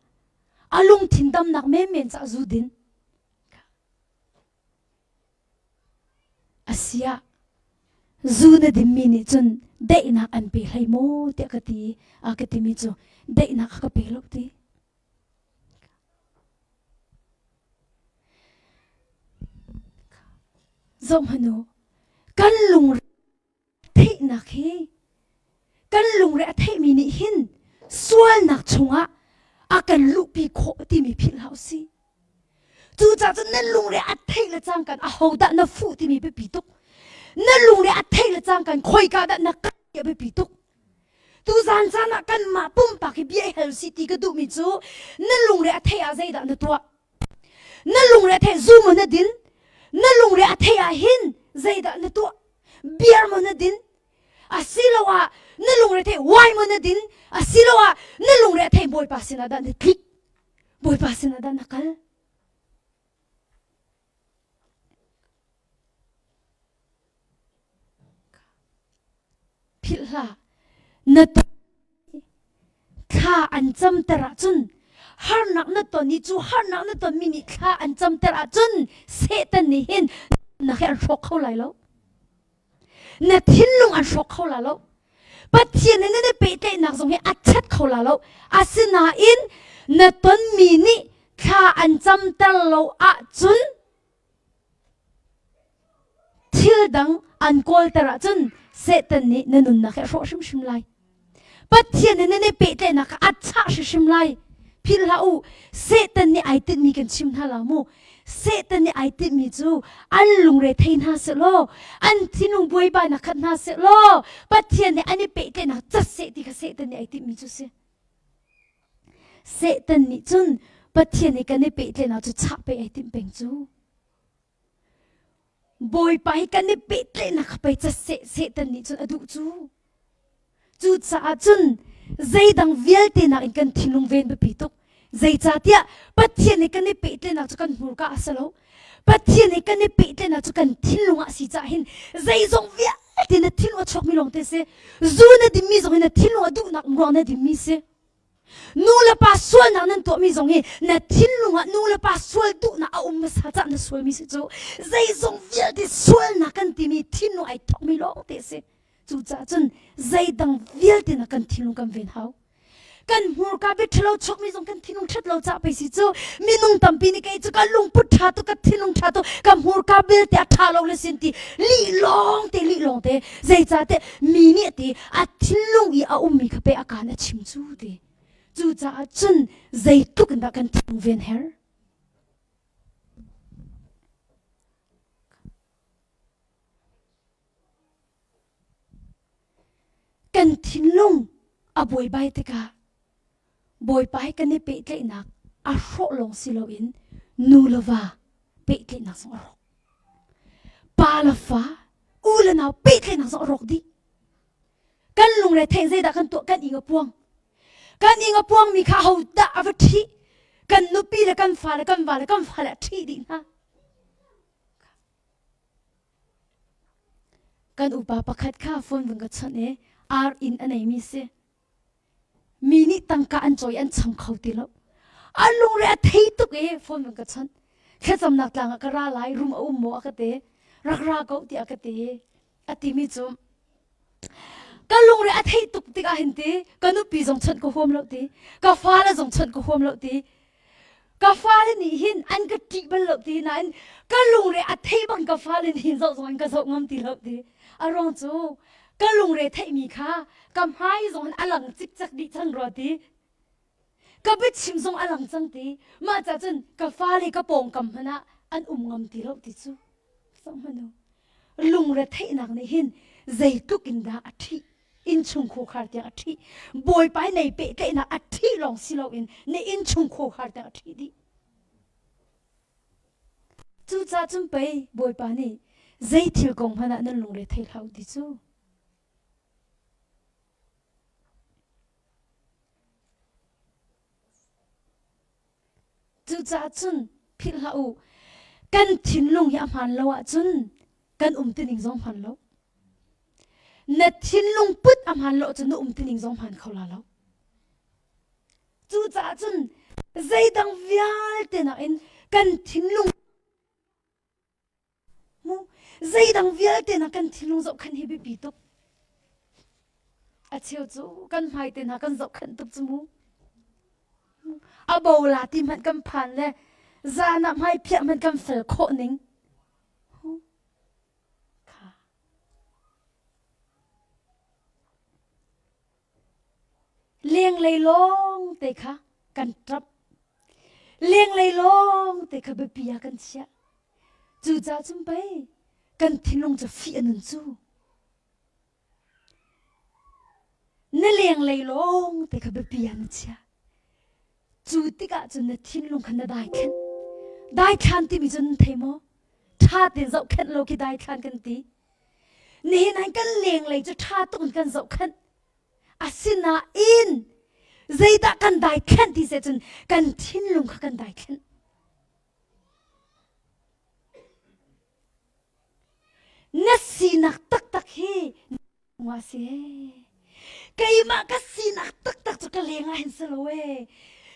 a lungthin damnak menmen caah zu din. Asiah zu na dinmi nih cun daihnak an pe hlei maw tiah ka ti a ka timi cu daihnak a ka pe lo ti. Zohhmanh u, kan lungre theihnak hi kan lungre a theihmi nih hin sualnak chungah a kan luhpi khawh timi philh hlah usih. Cucaah cun nan lungre a theih le cangkan ahodah na fuh timi biapi tuk. Na lungre a theih le cangkan khoika dah na kal ti a biapi tuk. Tuzan caan ah kanmah pumpak hi bia i hal si ti ka duhmi cu na lungre a theih ah zeidah na tuah? Na lungre a theih zu maw na din? Na lungre a theih ah hin zeidah na tuah? Beer maw na din? Asiloah na lungre theih wine maw na din? Asiloah na lungre a theih Bawipa sinah dah na tlik? Bawipa sinah dah na kal? Philh hlah. Na thla an camter ahcun harnak na ton i cu harnak na tonmi nih thla an camter ahcun Satan nih hin na he an hrawk kho lai lo. Na thinlung an hrawk kho la lo. Pathian nih na pehtlaihnak zong hi a chat kho la lo. Asinain na tonmi nih thla an camter lo ahcun Thil dang an kawlter ahcun Satan nih na nunnak hi a hrawh hrimhrim lai. Pathian nih nan i pehtlaihnak kha a chah hrimhrim lai. Philh hlah u, Satan nih ai tinhmi kan chim hna la mu. Satan nih ai tinhmi cu an lungre thei hna sehlaw, an thinlung buaibainak khat hna sehlaw, Pathian nih an i pehtlaihnak cat seh ti kha Satan nih ai tinhmi cu si. Satan nih cun Pathian i kan i pehtlaihnak cu chah pei ai timh peng cu. Bawipa hi kan i pehtlaihnak kha pei seh Satan nih cun a duh cu. Cucaah cun zeidang vialte nakin kan thinlung ven biapi tuk. Zeicahtiah Pathian he kan i pehtlaihnak cu kan hmurka a si lo. Pathian he kan i pehtlaihnak cu kan thinlung ah a si caah hin zeizong vialte na thinlung a chuakmi lawng te si. Zu na dinmi zong hi na thinlung a duhnak ruang na dinmi si. Nu le pa sualnak nan tuahmi zong hi na thinlung ah nu le pa sual duhnak a um hmasa cah na sualmi si cu zeizong vialte sualnak kan timi thinlung ai thokmi lawng te si. Cucaah cun zeidang vialte na kan thinlung kan ven hau. Kan hmurka bia ṭhalo chuakmi zong kan thinlung ṭhat lo cah pei si cu minung tampi nih kei cu ka lungput ṭha tuk ka thinlung ṭha tuk ka hmurka belte a ṭha lo le sin ti lih lawng te lih lawng te zeicahtiah mi nih ti a thinlung i a ummi kha pe a kaan a chim cu ti cucaah cun zeitluk in dah kan thinlung ven her Kan thinlung a buaibai tikah Bawipa he kan i pehtlaihnak a hrawh lawng si loin nu le va pehtlaihnak zong a rawk. Pa le fa, u le nau pehtlaihnak zong a rawk dih. Kan lungre theih zeidah kan tuah kan ing a puang. Kan ing a puangmi kha ho dah a va ṭhih? Kan nupi le kan fa le kan va le kan fale a ṭhih dih hna. Kan upa pakhat kha phone vun ka chawnh i ar inn a neimi si. Mi nih tangka an cawi an cham kho ti lo. A lungre a thei tuk i phone vun ka chawnh. Thlacamnak tlang ah ka ra lai, rum a um maw a ka ti. Rak ra ko tiah a ka ti. A timi cu ka lungre a theih tuk tikah hin ti ka nupi zong chawnh ka huam lo ti ka fale zong chawnh ka huam lo ti ka fale nih hin an ka ṭih bal lo ti nain ka lungre a theih bang ka fale nih hin zoh zong in ka zoh ngam ti lo ti a ruang cu ka lungre theihmi kha ka hmai zong in a lang cikcek dih cang rua ti ka biachim zong a lang cang ti mah ca cun ka fale ka pawngkam hmanh ah an um ngam ti lo ti cu zoh hmanh u lungre theihnak nih hin zeitluk in dah a ṭhih innchung khuakhar tiang a ṭhih bawipa nei pehtlaihnak a ṭhih lawng si loin na innchung khuakhar tiang a ṭhih dih cucaah cun pei bawipa nih zei thil kong hmanh ah nan lungre thei hlah u ti cu Cucaah cun philh hlah u, kan thinlung hi a hmaan lo ahcun kan um tining zong hmaan lo. Na thinlung put a hmaan lo ahcun na um tining zong hmaan kho la lo. Cucaah cun zeidang vialte nakin kan thinlung Mu zeidang vialte na kan thinlung zohkhenh hi biapi tuk. A cheu cu kan hmai te hna kan zohkhenh tuk cu mu. A bo la ti hmanh kan phan le zan ah hmai phiah hmanh kan fel khawh ning. Kha. Lenglei lawng te kha kan ṭap. Lenglei lawng te kha biapi ah kan chiah. Cucaah cun pei kan thinlung cu fih a nun cu. Na lenglei lawng te kha biapi ah na chiah. Cu tikah cun na thinlung kha na daithlenh. Daithlan timi cu nan thei maw? Ṭha tein zohkhenh lo khi daithlan kan ti. Nihin ah kan lenglei cu ṭha tuk in kan zohkhenh. Asinain zeidah kan daithlenh ti seh cun kan thinlung kha kan daithlenh. Na sinak taktak hi Wa si keimah ka sinak taktak cu ka leng ah hin si lo ee.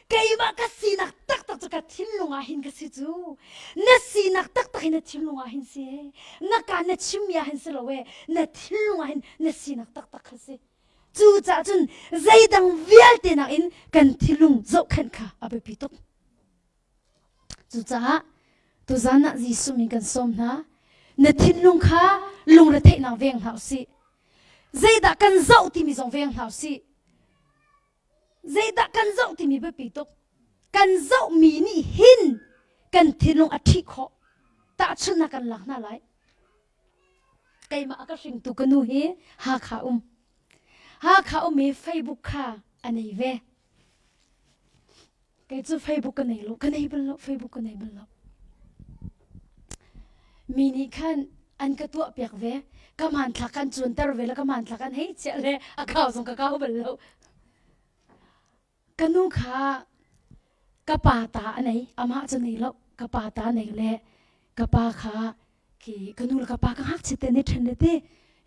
Keimah ka sinak taktak cu ka thinlung ah hin ka si cu. Na sinak taktak hi na thinlung ah hin si ee. Na ka na chimmi ah hin si lo ee. Na thinlung ah hin na sinak taktak kha si. Cucaah cun zeidang vialte nakin kan thinlung zohkhenh kha a biapi tuk. Cucaah tuzan ah Jesuh min kan sawm hna. Na thinlung kha lungretheihnak veng hlah usih. Zeidah kan zoh timi zong veng hlah usih. Zeidah kan zoh timi biapi tuk. Kan zohmi nih hin kan thinlung a ṭhih khawh. Tahchunhnak kan lak hna lai. Keimah a ka hringtu ka nu hi Hakha um. Hakha um i Facebook kha a nei ve. Kei cu Facebook ka nei lo, ka nei bal lo, Facebook ka nei bal lo. Mi nih khan an ka tuah piak ve, ka hmanthlak kan cuanter ve le ka hmanthlak an hei chiah le a kau zong ka kau bal lo. Ka nu kha ka pa ta a nei, amah cu nei lo, ka pa ta nei le ka pa kha khi ka nu le ka pa ka ngakchia te nih ṭhen le ti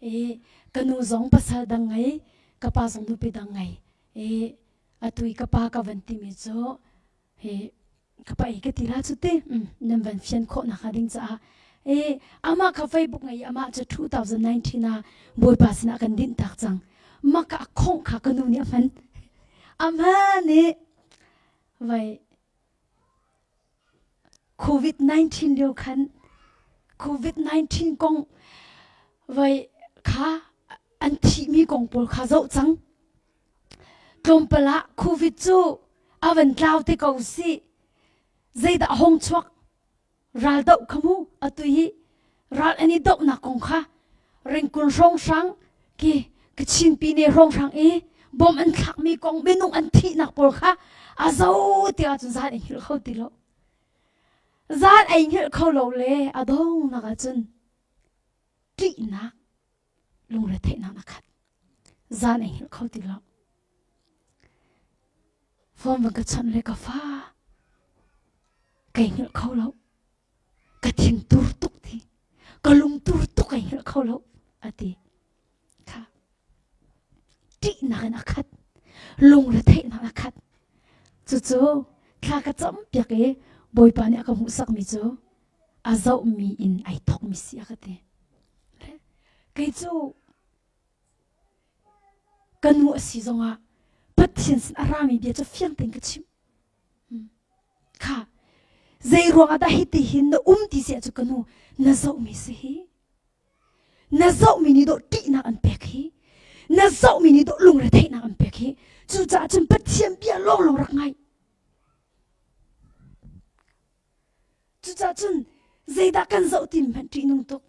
i ka nu zong pasal dang ngei, ka pa zong nupi dang ngei i. Atu i ka pa ka van timi cu hi ka pa i ka ti la cu ti nan van fian khawh nak hnga ding caah e amah kha Facebook ngei amah cu 2019 ah Bawipa sinah kan dinh tak cang. Mah ka khongh kha ka nu nih a hman. A hman i vai COVID-19 lio khan COVID-19 kong vai kha an thihmi kong pawl kha zoh cang. Tlawmpal ah COVID cu a van tlau te ko si. Zeidah a hong chuak? Ral doh kha mu atu hi ral an i dohnak kong kha ringkun hrawnghrang ki Kachin pine hrawnghrang i bom an thlakmi kong minung an thihnak pawl kha a zo ti ahcun zan ei hngilh kho ti lo. Zan ei hngilh kho lo le a dongnak ahcun ṭihnak lungretheihnak na khat. Zan ei hngilh kho ti lo. Phone van ka chawnh le ka fa kai hngilh kho lo. Ka thin tur tuk ti. Ka lung tur tuk kai hngilh kho lo ati. Kha ṭihnak in a khat. Lungretheihnak a khat. Cucu thla ka cam piak i Bawipa nih a ka hmuhsakmi cu a zohmi in ai thokmi si a ka ti. Kei cu Ka nu a si zongah Pathian sin a rami bia cu fiang tein ka chimh. Kha zei ruangah dah hiti hin na um ti si ahcun ka nu na zohmi si hi. Na zohmi nih dawh ṭihnak an pek hi. Na zohmi nih dawh lungretheihnak an pek hi. Cucaah cun Pathian bia lawnglawng rak ngai. Cucaah cun zeidah kan zoh ti hmanh ṭihnung tuk.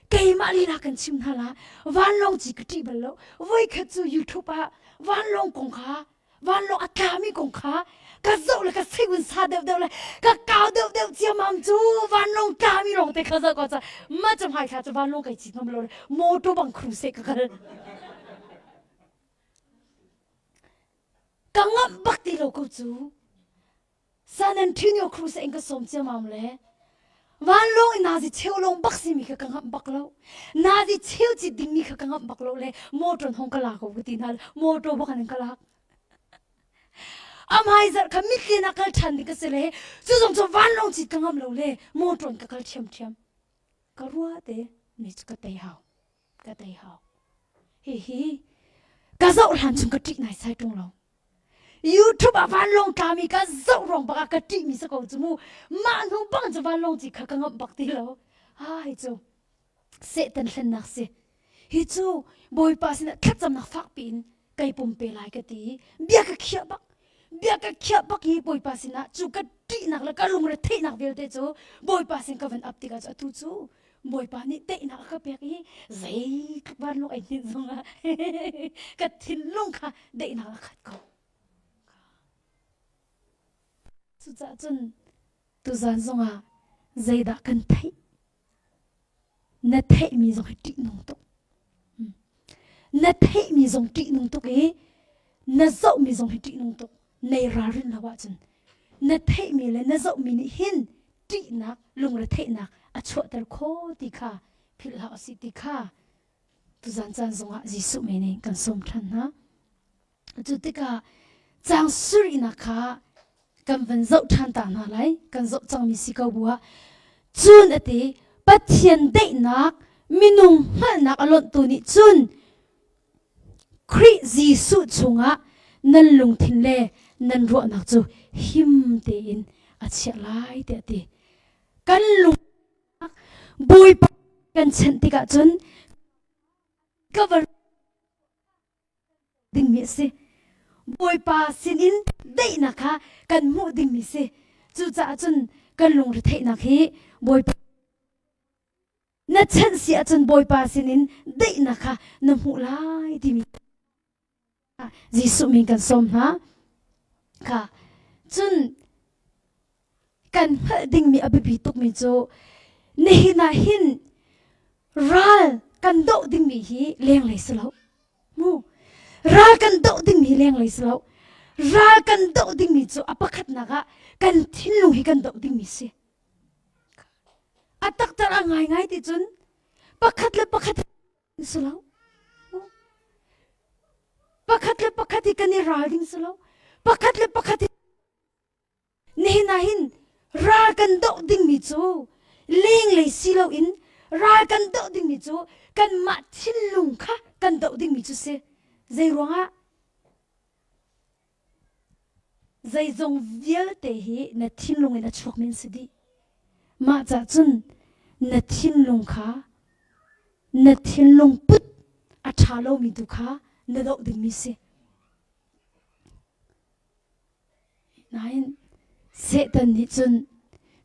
Keimah lila kan chim hna la vanlawng ci ka ṭih bal lo. Voikhat cu YouTube ah vanlawng kong kha vanlawng a tlami kong kha ka zoh le ka segun sa deuh deuh le ka kau deuh deuh ciamam cu vanlawng tlami lawng te kha zoh ko ca ma cu hmai thla cu vanlawng kai cit ngam lo le motor bang khru se ka kal. Ka ngamh bak ti lo ko cu. San Antonio Cruz in ka sawm ciamam le vanlawng in nazi cheu lawng bak simi kha ka ngamh bak lo. Nazi cheu cit dingmi kha ka ngamh bak lo le motor hong ka la ko ka ti hna motor bak in ka lak. Amai zarh kha mitlian ah kal ṭhan ding ka si le cu zong cu vanlawng cit ka ngamh lo le motor in ka kal ṭhiamṭhiam. Ka rua te mi cu ka tei hau. Ka tei hau. Hihi ka zoh hlan chung ka ṭih nai sai ṭung lo. YouTube ah vanlawng tlami ka zoh ruang bak ah ka ṭihmi si ko cu mu. Mah hnu bang cu vanlawng ci kha ka ngamh bak ti lo. Ai cu Satan hlennak si. Hi cu Bawipa sinah thlacamnak fakpi in kai pumpe lai ka ti i bia ka khiah bak. Bia ka khiah bak i Bawipa sinah cu ka ṭihnak le ka lungre theihnak vialte cu Bawipa sin ka van ap tikah cu atu cu Bawipa nih teihnak a ka pek i zeitluk vanlawng ai hninh zongah ka thinlung kha daihnak a khat ko. Cucaah cun tuzan zongah zeidah kan theih? Na theihmi zong hi ṭihnung tuk. Na theihmi zong ṭihnung tuk i na zohmi zong hi ṭihnung tuk. Nei ralrin lo ahcun na theihmi le na zohmi nih hin ṭihnak lungretheihnak a chuahter kho ti kha philh hlah usih ti kha tuzan caan zongah Jesuh men in kan sawm ṭhan hna. Cu tikah caang surihnak kha kan van zoh ṭhan ta hna lai kan zoh cangmi si ko bu ah cun a ti Pathian daihnak minung hngalhnak a lonhtu nih cun Khrih Jesuh chungah nan lungthin le nan ruahnak cu him tein a chiah lai tiah a ti. Kan lung Bawipa kan chanh tikah cun cover dingmi a si. Bawipa sinin daihnak kha kan hmuh dingmi si. Cucaah cun kan lungretheihnak hi Bawipa na chanh si ahcun Bawipa sinin daihnak kha na hmuh lai timi Jesuh min kan sawm hna. Kha cun kan hngalh dingmi a biapi tukmi cu nihin ah hin ral kan doh dingmi hi lenglei si lo. Mu ral kan doh dingmi hi lenglei si lo. Ral kan doh dingmi cu a pakhatnak ah kan thinlung hi kan doh dingmi si. A taktak a ngaingai ti cun pakhat le pakhat si lo. Pakhat le pakhat hi kan i ral ding si lo. Pakhat le pakhat nihin ah hin ral kan doh dingmi cu lenglei si loin ral kan doh dingmi cu kanmah thinlung kha kan doh dingmi cu si. Zei ruangah? Zeizong vialte hi na thinlung in a chuakmi an si dih. Mah cah cun na thinlung kha na thinlung put a ṭha lomi tu kha na doh dingmi si. Nain Satan nih cun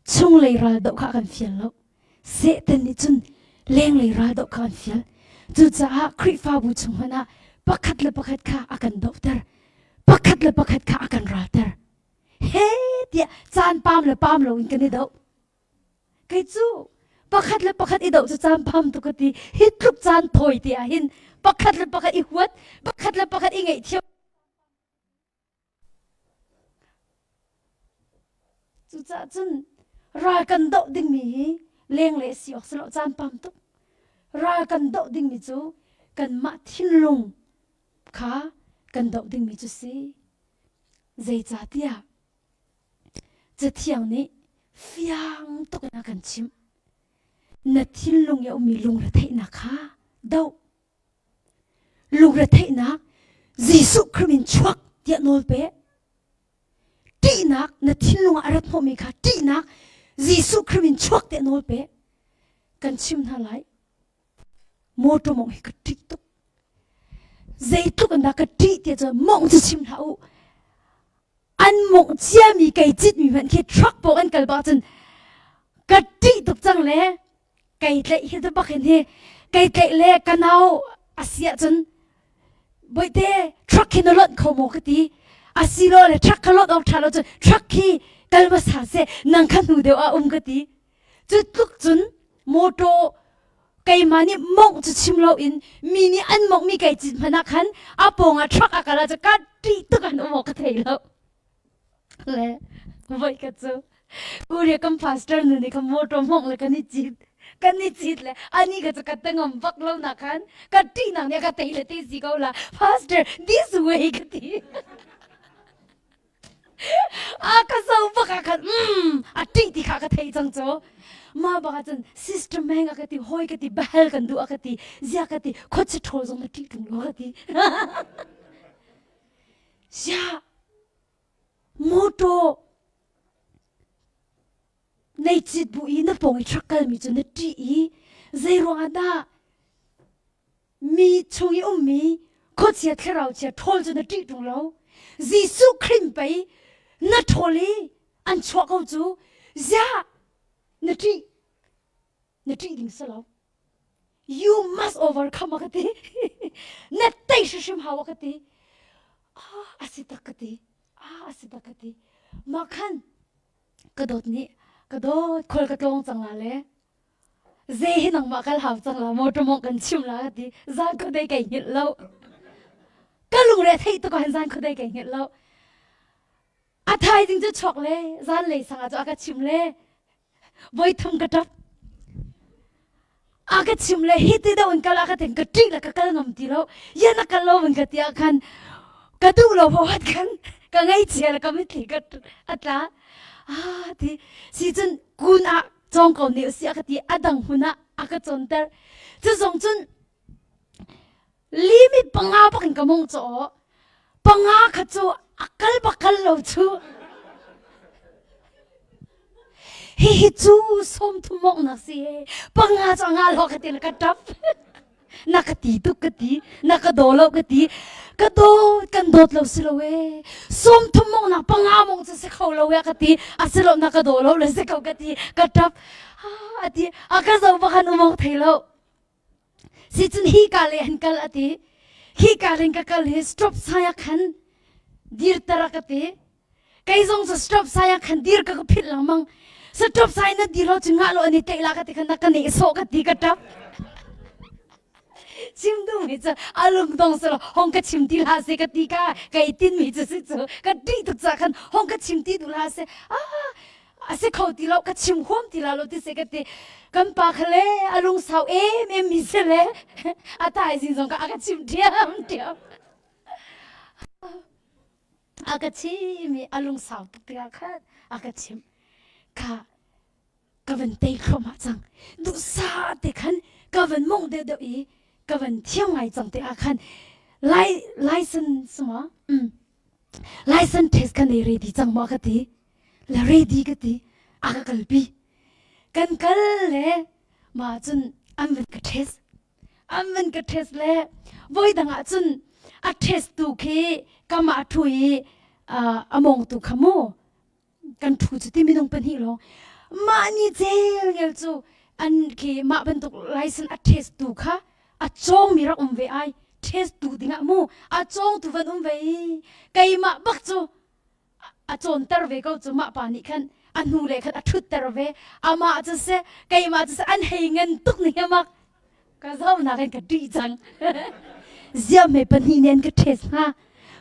chunglei ral doh kha a kan fial lo. Satan nih cun lenglei ral doh kha a kan fial. Cucaah Khrihfabu chung hmanh ah pakhat le pakhat kha a kan dohter. Pakhat le pakhat kha a kan ralter. He tiah caan pam le pam loin kan i doh. Kei cu pakhat le pakhat i doh cu caan pam tuk ka ti. Hi tluk caan thawi te ah hin pakhat le pakhat i huat, pakhat le pakhat i ngaihthiam Cucaah cun ral kan doh dingmi hi lenglei a si awk si lo caan pam tuk. Ral kan doh dingmi cu kanmah thinlung kha kan doh dingmi cu si. Zeicahtiah Cathiang nih fiang tuk in a kan chimh. Na thinlung i a ummi lungretheihnak kha doh. Lungretheihnak Jesuh Khrih min chuak tiah nawl pe. Ṭihnak na thinlung ah a rat hnawhmi kha ṭihnak Jesuh Khrih min chuak tiah nawl pe. Kan chim hna lai. Motor mong hi ka ṭih tuk. Zeitluk in dah ka ṭih tiah cun mong cu chim hlah u. An mongh ciami kei citmi hmanh khi truck pawng an kal bak cun ka ṭih tuk cang le kei tlaih hi tu bak hin hi kei tlaih le ka nau a si ahcun boite truck khi na lonh kho maw ka ti asilo le truck kha lonh awk ṭha lo cun truck khi kal hmasa seh nang kha hnu deuh ah um ka ti cu tluk cun motor keimah nih mongh cu chim loin mi nih an monghmi kei cit hmanh ah khan a pawng ah truck a kal ah cu ka ṭih tuk an um awk ka thei lo Le voikhat cu Korea kan pastor nu nih khan motor hmawng le kan i cit kan i cit le ani ka cu ka te ngam bak lo na khan ka ṭihnak nih a ka tei le te si ko la pastor this way ka ti a ka zo bak ah khan mm a ṭih ti kha ka thei cang cu ma bak ah cun sister meng a ka ti hoi ka ti bahal kan duh a ka ti zia ka ti khuachi ṭhawl zong na ṭih ṭung lo ka ti zia Mawṭaw nei cit bu i na pawng i truck kalmi cu na ṭih i zeiruang ah dah mi chung i ummi khuachia thlarau chia ṭhawl cu na ṭih ṭung lo? Jesuh Khrih pei na ṭhawl i an chuah ko cu ziah na ṭih? Na ṭih ding si lo. You must overcome a ka ti. Na tei hrimhrim hau a ka ti. Ah, a si tak ka ti. Ah, a si tak ka ti. Mah khan ka dawt nih ka dawt khual ka tlawng cang la le ze hi nangmah kal hau cang la motor mong kan chim la ka ti. Zan khuadei kai hngilh lo. Ka lungre theih tuk ah zan khuadei kai hngilh lo. A thaizing cu chuak le zanlei sang ah cu a ka chim le voi thum ka ṭap. A ka chim le hi ti deuh in kal a ka tin ka ṭih le ka kal ngam ti lo. Ya na kal lo vun ka ti ah khan ka duh lo bo hat khan ka ngaihchia le ka mitthli ka a tla. Ah ti si cun kun ah cawng ko ne usih a ka ti a dang hmun ah a ka cawnter. Cu zong cun Limit panga bak in ka mong caw. Panga kha cu a kal bak kal lo cu. Hihi cu som thum mong na si he. Panga cu nga lo ka ti na ka tap. Na ka ti tuk ka ti. Na ka do lo ka ti. Ka do kan dawt lo si lo e. Som thum mong na panga mong cu si kho lo e ka ti. A si lo na ka do lo le si ko ka ti. Ka tap. A ti. A ka zo bak an umong thei lo. Sicun hi ka le han kal a ti. Hi ka rin ka kal hi stop sign ah khan dirter a ka ti. Kei zong cu stop sign ah khan dir ka ka philh lengmang. Stop sign na dir lo cu ngah lo ani teh la ka ti khan na ka neh sawh ka ti ka ṭap. Chim duh mi cu a lungdong si lo hong ka chim ti hlah seh ka ti ka kai tin mi cu si cu ka ṭih tuk ca khan hong ka chim ti duh hlah seh ah a si kho ti lo ka chim huam ti la lo ti se ka ti kan pa kha le a lungsau em em mi si le a thaizing zong ka a ka chim ṭhiam ṭhiam. A ka chim i a lungsau tuk tikah khan a ka chimh. Kha ka van tei thluahmah cang. Duhsah te khan ka van mongh deuhdeuh i ka van thiam ngai cang te ah khan lai license ma mm license test kha nei ready cang maw ka ti la ready ka ti a ka kalpi kan kal le ma cun an van ka test an van ka test le voi dang ah cun a test tu khi kamah thu i a mong tu kha mu kan ṭhu cu ti minung pahnih lawng mah ni cel ngel cu an khi mah bantuk license a test tu kha a cawngmi rak um ve ai test tu dingah mu a cawng tu van um ve i keimah bak cu a cawnter ve ko cu mah pa nih khan a hnu le khan a ṭhutter ve amah cu seh keimah cu seh an hei ngan tuk ni mak Ka zohnak in ka ṭih cang. Ziamhmei pahnih nih an ka ṭhes hnga.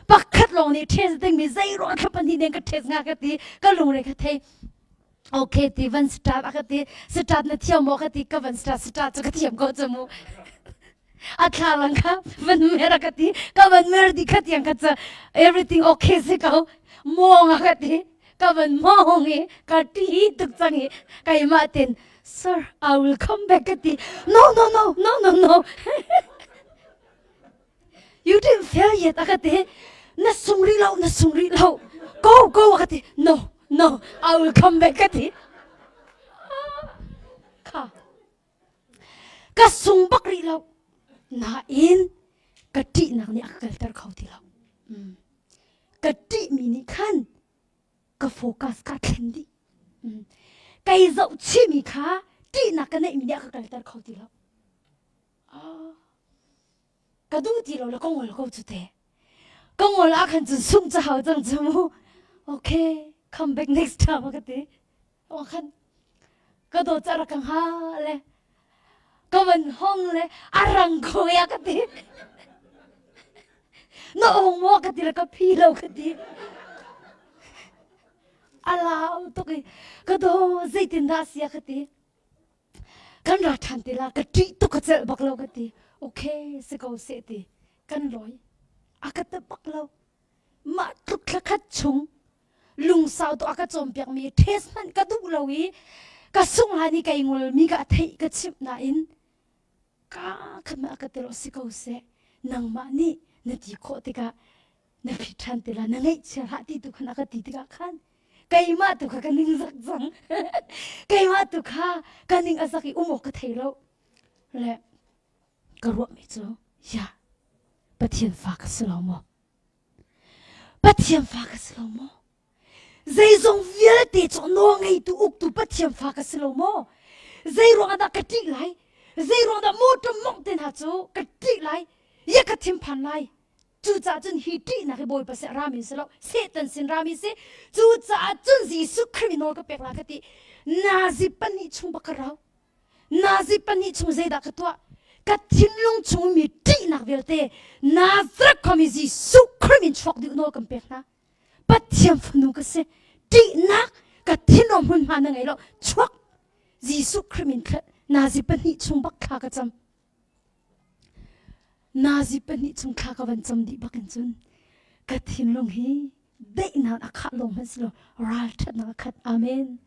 Pakhat lawng nih ṭhes dingmi zeiruang thla pahnih nih an ka ṭhes hnga ka ti. Ka lungre ka thei. Okay ti van start a ka ti. Start na thiam maw ka ti. Ka van start start cu ka thiam ko cu mu. A thla lang kha van mer a ka ti. Ka van mer di kha tiang ka cu everything okay si ko. Mawng a ka ti. Ka van mawng i ka ṭih tuk cang i keimah ten Sir, I will come back ka ti. No, no, no, no, no, no. you didn't fail yet a ka ti. Na sung rih lo, na sung rih lo. Go, go a ka ti. No, no, I will come back ka ti. Kha. Ka sung bak rih lo. Nain ka ṭihnak nih a ka kalter kho ti lo. Mm. Ka ṭihmi nih khan ka focus ka thlen dih. Kei zoh chihmi kha ṭihnak ka neihmi nih a ka kalter kho ti lo. Ka duh ti lo le ka ngol ko cu te. Ka ngol ah khan cun sungh cu hau cang cu mu. Okay, come back next time ka ti. O khan ka dawt ca rak ka hnga le ka van hong le a rang ko ya ka ti. Na ong maw ka ti le ka phi lo ka ti. A lau tuk i ka daw zeitindah sia ka ti. Kan ra ṭhan ti la ka ṭih tuk ka celh bak lo ka ti. Okay si ko seh ti kan lawi. A ka ti bak lo. Mah tluk thla khat chung lungsau tu a ka cawnpiakmi test hmanh ka duh lo i ka sungh hlan i kei ngolmi ka theih ka chimh nain ka khat mah ka ti si ko seh nangmah nih na ti khawh tikah na phit ṭhan ti la na ngaihchia hlah ti tu khan a ka ti tikah khan keimah tu kha ka ning zak cang keimah tu kha ka ning a zak i um awk ka thei lo le ka ruahmi cu ya Pathian fa ka si lo maw Pathian fa ka si lo maw Zeizong vialte cu nawlngeitu uktu Pathian fa ka si lo maw? Zei ruangah dah ka ṭih lai? Zei ruangah dah motor mawngh te hna cu ka ṭih lai? Ya ka thinphan lai. Cucaah cun hi ṭihnak hi Bawipa sin rami si lo, Satan sin rami si. Cucaah cun Jesuh Khrih nawl ka pek la ka ti. Nazi pahnih chung bak ka rau. Nazi pahnih chung zeidah ka tuah? Ka thinlung chung mi ṭihnak vialte Nazareth khuami Jesuh Khrih min chuak dih nawl kan pek hna. Pathian fanu ka si. Ṭihnak ka thinlung hmunhma na ngei lo. Chuak Jesuh Khrih min nazi pahnih chung bak thla ka cam. Nazi pahnih chung thla ka van cam dih bak in cun ka thinlung hi daihnak a khah lawng hmanh si lo ralṭhatnak a khat. Amen.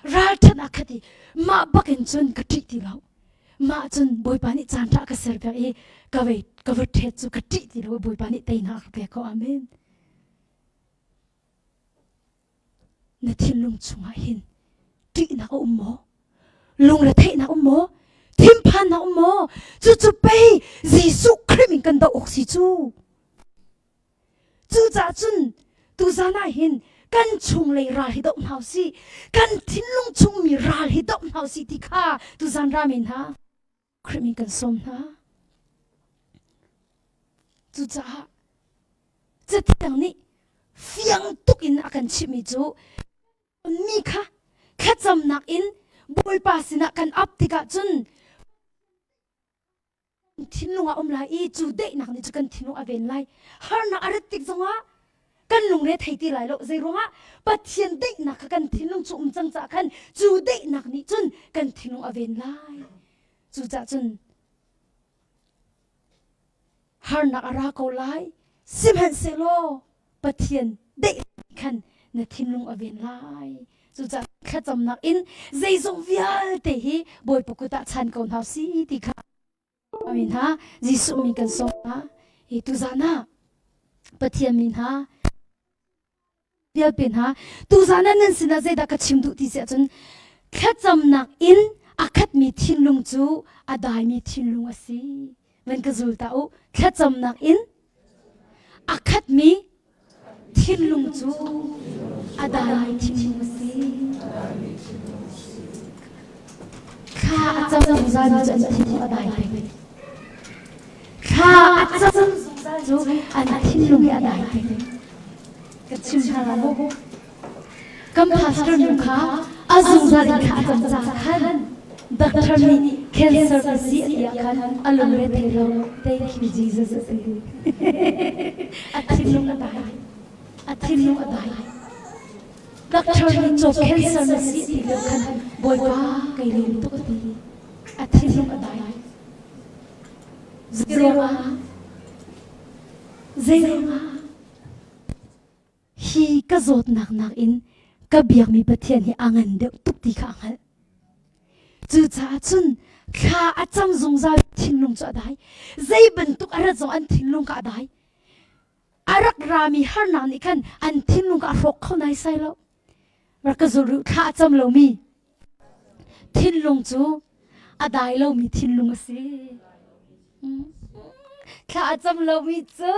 Ralṭhatnak a khat i mah bak in cun ka ṭih ti lo. Mah cun Bawipa nih caan ṭha ka ser piak i ka vei ka va ṭhet cu ka ṭih ti lo Bawipa nih teinak a ka pek ko. Amen. Na thinlung chungah hin ṭihnak a um maw? Lungretheihnak um maw? Thinphannak um maw? Cucu pei Jesuh Khrih min kan doh awk si cu. Cucaah cun tuzan ah hin kan chunglei ral hi doh hna usih. Kan thinlung chungmi ral hi doh hna usih ti kha tuzan rami hna Khrih min kan sawm hna. Cucaah Cathiang nih fiang tuk in a kan chimhmi cu mi kha thlacamnak in Bawipa sinah kan ap tikah cun thinlung ah um lai i cu daihnak nih cu kan thinlung a ven lai. Harnak a rat tik zongah kan lungre thei ti lai lo. Zei ruangah Pathian daihnak kha kan thinlung cu um cang caah khan cu daihnak nih cun kan thinlung a ven lai. Cucaah cun harnak a ra ko lai. Sihmanhsehlaw Pathian. Daih khan na thinlung a ven lai. Cucaah thlacamnak in zeizong vialte hi Bawipa kut ah chan ko hna si ti kha mi hna Jesuh min kan sawm hna. Hi tuzan ah Pathian mi hna vialte hna tuzan ah nan sinah zeidah ka chim duh ti si ahcun thlacamnak in a khatmi thinlung cu a daimi thinlung a si. Van ka zul ta u. Thlacamnak in a khatmi thinlung cu a daimi thinlung a si. Thla a cam zungzalmi cu an thinlung a dai peng. Thla a cam zungzal cu an thinlung hi a dai peng. Ka chim hna la maw? Kan pastor nu kha a zungzal in thla a cam caah khan doctor nih cancer na si a ti ah khan a lungre thei lo. Thank you Jesus a ti. A thinlung a dai. A thinlung a dai. Doctor nih caw cancer na si a ti lio khan Bawipa kai lawm tuk a ti. A thinlung a dai. Zeiruangah? Zeiruangah? Hi ka zawtnak nakin ka biakmi Pathian hi a ngan deuh tuk ti kha a hngalh. Cucaah cun thla a cam zungzal thinlung cu a dai. Zei bantuk a rat zong an thinlung kha a dai. A rak rami harnak nih khan an thinlung kha a hrawk kho naisai lo. Rak ka zul rih thla a cam lomi Thinlung cu a dai lomi thinlung a si. Thla a cam lomi cu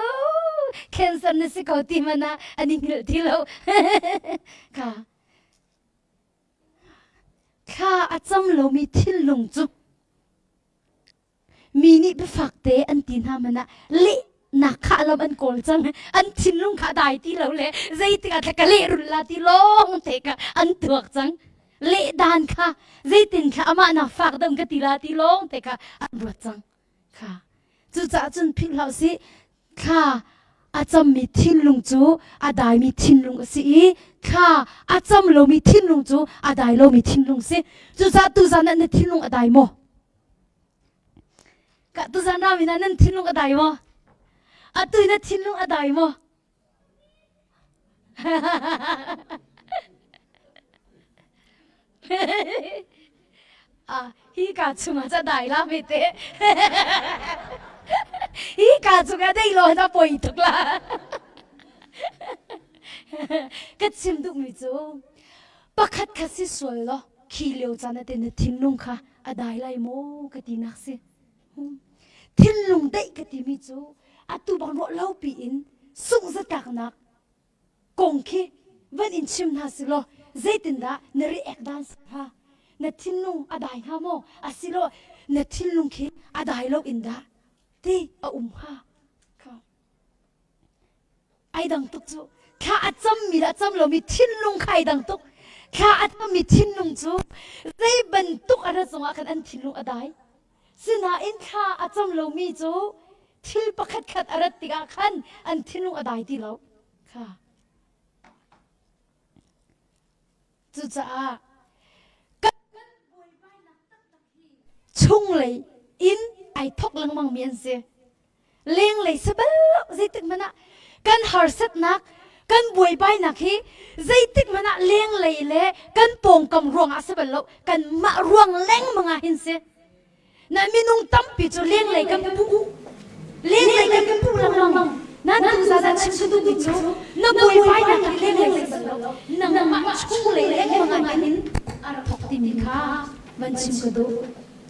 cancer na si ko ti hmanh ah an i hngilh ti lo. Kha. Thla a cam lomi thinlung cu Mi nih biafak te an ti hna hmanh ah lehnak kha lam an kawl cang. An thinlung kha a dai ti lo le zeitik ah ka lehrulh la ti lawng te kha an tuak cang. Leh dan kha zeitin kha amah nak fak dam ka ti la ti lawng te kha an ruat cang. Kha. Cucaah cun philh hlah usih thla a cammi thinlung cu a daimi thinlung a si i thla a cam lomi thinlung cu a dai lomi thinlung si. Cucaah tuzan ah na thinlung a dai maw? Ka tuzan rami na nan thinlung a dai maw? Atu na thinlung a dai maw? ah, hi ka chungah ca dai la me te. hi ka chungah dei lo na poi tuk la. Ka chim duhmi cu pakhat kha si sual law khi lio caan ah te na thinlung kha a dai lai maw ka tinak si. Thinlung daih ka timi cu atu bang ruah lo piin sungh-zatlaknak kong khi van in chim hna si law zeitindah na react dan si hnga? Na thinlung a dai hnga maw? Asilo na thinlung khi a dai lo in dah ti a um hnga? Ai dang tuk cu. Thla a cammi le a cam lomi thinlung kha ai dang tuk. Thla a cammi thinlung cu zei bantuk a rat zongah khan an thinlung a dai. Sinain thla a cam lomi cu thil pakhatkhat a rat tikah khan an thinlung a dai ti lo. Kha. Cucaah kan buaibainak taktak hi chunglei in ai thok lengmangmi an si. Lenglei si bal lo zeitik hmanh ah kan harsatnak kan buaibainak hi zeitik hmanh ah lenglei le kan pawngkam ruangah si bal lo kanmah ruang lengmang ah hin si. Na minung tampi cu lenglei kan puh. Lenglei kan puh lengmang. Nan tu za chim duhmi cu na buaibainak hi lenglei si bal lo. Nangmah chunglei lengmang ah hin a rak thawk timi kha van chim ka duh.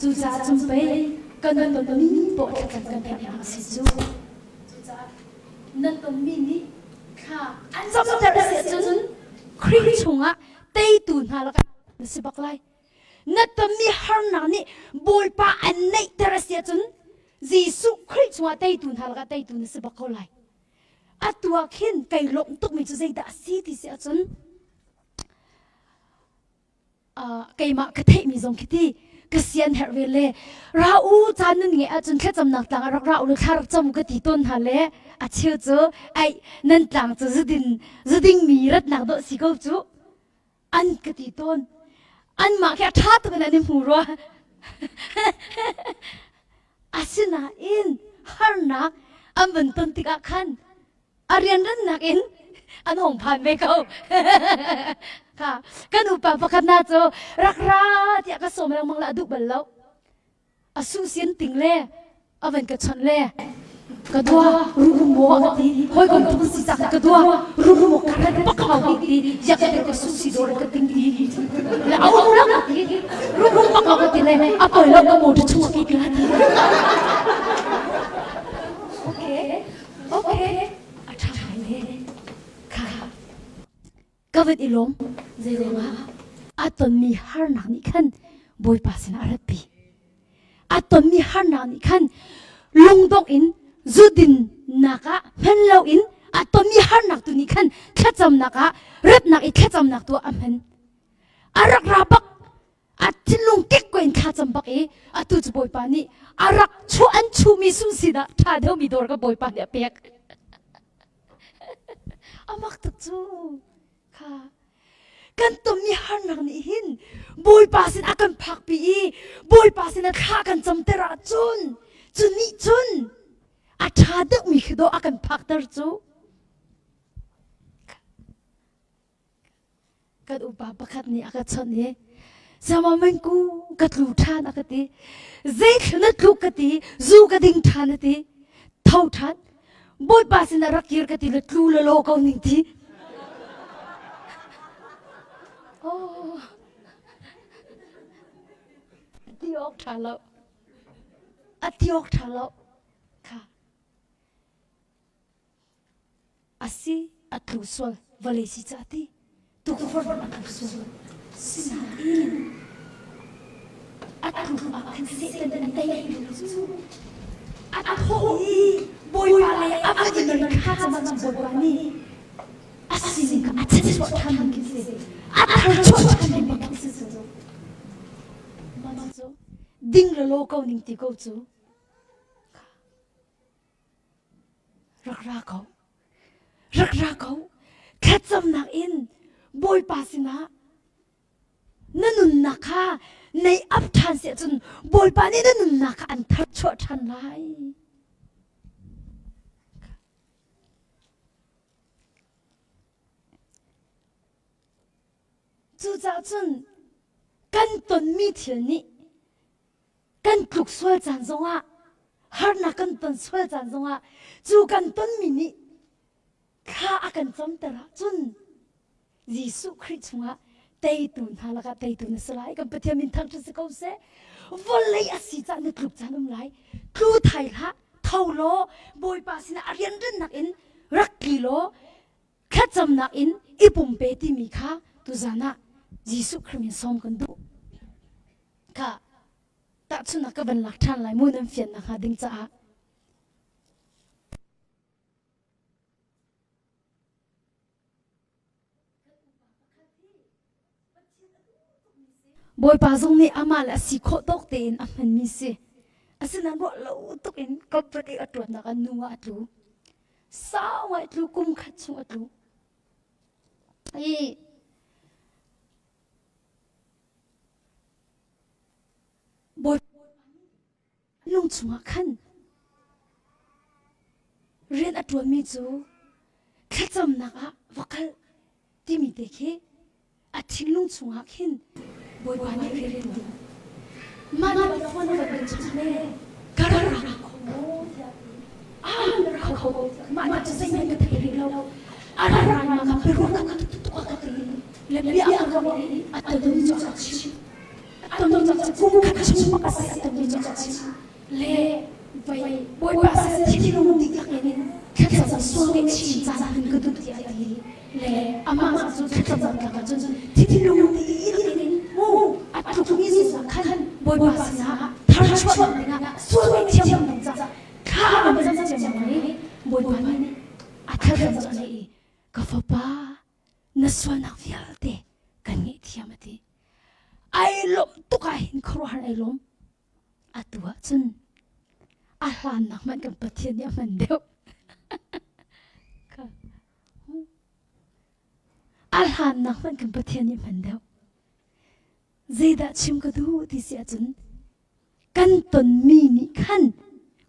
Cucaah cun pei kan tonmi poah thlacam kan herhnak a si cu. Cucaah na tonmi nih thla an camter a si ahcun Khrih chungah teitu hna lakah na si bak lai. Na tonmi harnak nih Bawipa an neihter a si ahcun Jesuh Khrih chungah teitu hna lakah teitu na si bak ko lai. Atu ah khin kai lawmh tukmi cu zeidah a si ti si ahcun uh, keimah ka theihmi zong khi ti ka sian herh ve le ra u caan nun nge ahcun thlacamnak tlang ah rak ra u thla rak cam ka ti tawn hna le a cheu cu ai nan tlang cu zudin zuding mi ratnak dawh si ko cu an ka ti tawn anmah khi a ṭha tuk in an i hmu rua asinain harnak an van ton tikah khan a rianrannak in. An hong phan ve ko. Kha kan upa pakhat na cu rak ra tiah ka sawm lengmang la a duh bal lo. A su sin ting le a van ka chawnh le ka dua ru mo ka ti hawikom tuk si cak ka dua ru mo ka ran pak hau ti ti yak te ka su si dor ka ting ti le au la ka ti ru ru pak ka ti le a poi lo ka mo tu chung ki la ti okay okay a tha le kha Ka van i lawm. Zeiruangah a tonmi harnak nih khan Bawipa sinah a ratpi. A tonmi harnak nih khan lungdongh in zudinnak ah hman loin a tonmi harnak tu nih khan thlacamnak ah ratnak i thlacamnak tu ah a hman. A rak ra bak a thinlung kek ko in thlacam bak i atu cu Bawipa nih a rak chuah an chuhmi sun sinah ṭha deuhmi dawr ka Bawipa nih a pek. A mak tuk cu. Kha. Kan tonmi harnak nih hin Bawipa sin a kan phakpi i Bawipa sin ah thla kan camter ahcun cu nih cun a ṭha deuhmi khi dawh a kan phakter cu. Kan upa pakhat nih a ka chawnh i Sama mengku ka tlu ṭhan a ka ti. Zeithil na tluk ka ti, zu ka ding ṭhan a ti. Tho ṭhan. Bawipa sinah rak kir ka ti le tlu le law ko ning ti. Oh. Ti awk ṭha lo. A ti awk ṭha lo. Kha. A si, a tlu sual, vawlei si ca ti, tukforh a tlu sual. Sinain a tluk ah khan Satan a tei cu a thawh i Bawipa lei a va i mer kha cang Bawipa nih a sining kha a chanchuah ṭhan khi si. A tharchuah ṭhan ding bak khi si cu. Mah cu ding le law ko ning ti ko cu. Rak ra ko. Rak ra ko. Thlacamnak in Bawipa sinah na nunnak kha nei up ṭhan si ahcun Bawipa nih na nunnak kha an tharchuah ṭhan lai. Cucaah cun kan tonmi thil nih kan tluk sual caan zongah harnak kan ton sual caan zongah cu kan tonmi nih thla a kan camter ahcun Jesuh Khrih chungah teitu hna lakah teitu na si lai kan Pathian min thangṭhat si ko seh vawlei a si caan na tluk caan um lai tlu thai hlah tho law Bawipa sinah a rianṭannak in rak tli law thlacamnak in i pumpe timi kha tuzan ah Jesuh Khrih min sawm kan duh Kha tahchunhnak ka van lak ṭhan lai mu nan fian nakhnga ding caah. Bawipa zong nih amah le a si khawh tawk tein a hmanmi si. Asinain ruah lo tuk in company a ṭuannak ah nu ah a tlu. Sau ngai tlu, kum khat chung a tlu. I Bawipa lung chungah khan rian a ṭuanmi cu thlacamnak ah va kal timi te khi a thinlung chungah khin Bawipa nih rian a ṭuan. Mah nih phone a van chawnh le ka rak ra kho maw tiah a ra kho mah nih cu zeihmanh ka thei rih lo a ra ra ma ka biaruah ka tuk a ka ti le bia a ka ruah i a tonmi cu a chim a tonmi cu kum khat chung bak a si a tonmi cu a chim le vai bawipa sin thinlung dihlak in thlacam sual ngeih chin caan in ka duh tiah a ti le amah cu thlacam tlak ahcun thinlung dihlak in mu a tlukmi zong khan bawipa sinah tharchuah dingah sual ngaihthiam ding caah thla a van cam ciammam i bawipa nih a thlacam cu i ka fapa na sualnak vialte kan ngaihthiam a ti. Ai lawmh tuk ah hin khuaruahhar ai lawm. Atu ah cun a hlannak hmanh kan Pathian nih a hman deuh. A hlannak hmanh kan Pathian nih hman deuh. Zeidah chim ka duh ti si ahcun kan tonmi nih khan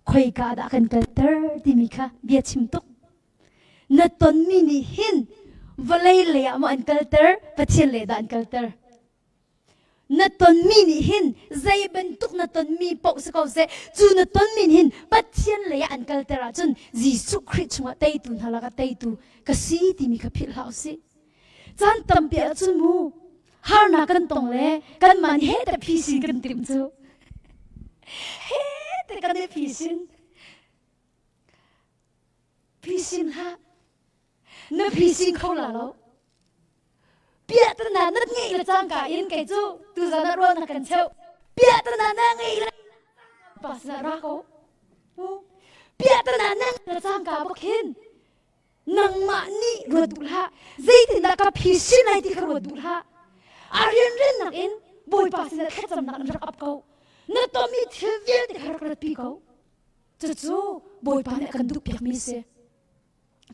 khoika dah kan kalter timi kha bia chim tuk. Na tonmi nih hin vawlei lei ah maw an kalter, Pathian lei dah an kalter? Na tonmi nih hin zei bantuk na tonmi paoh si ko seh, cu na tonmi nih hin Pathian lei ah an kalter ahcun Jesuh Khrih chungah teitu hna lakah teitu ka si timi kha philh hlah usih. Caan tampi ahcun mu harnak kan tong le kanmah nih he te phisin kan timh cu. He te kan i phisin. Phisin hlah. Na phisin kho la lo. Piahtana na ngeih le cangka in kei cu tuzan ah ruahnak kan cheuh. Piahtana na ngeih le pa sinah ra ko. Piahtana na ngeih le cangka bak hin nangmah nih ruat duh hlah. Zeitindah ka phisin lai ti kha ruat duh hlah. A rianrennak in Bawipa sinah thlacamnak in rak ap ko. Na tonmi thil vialte kha rak ratpi ko. Cucu Bawipa nih a kan duhpiakmi a si.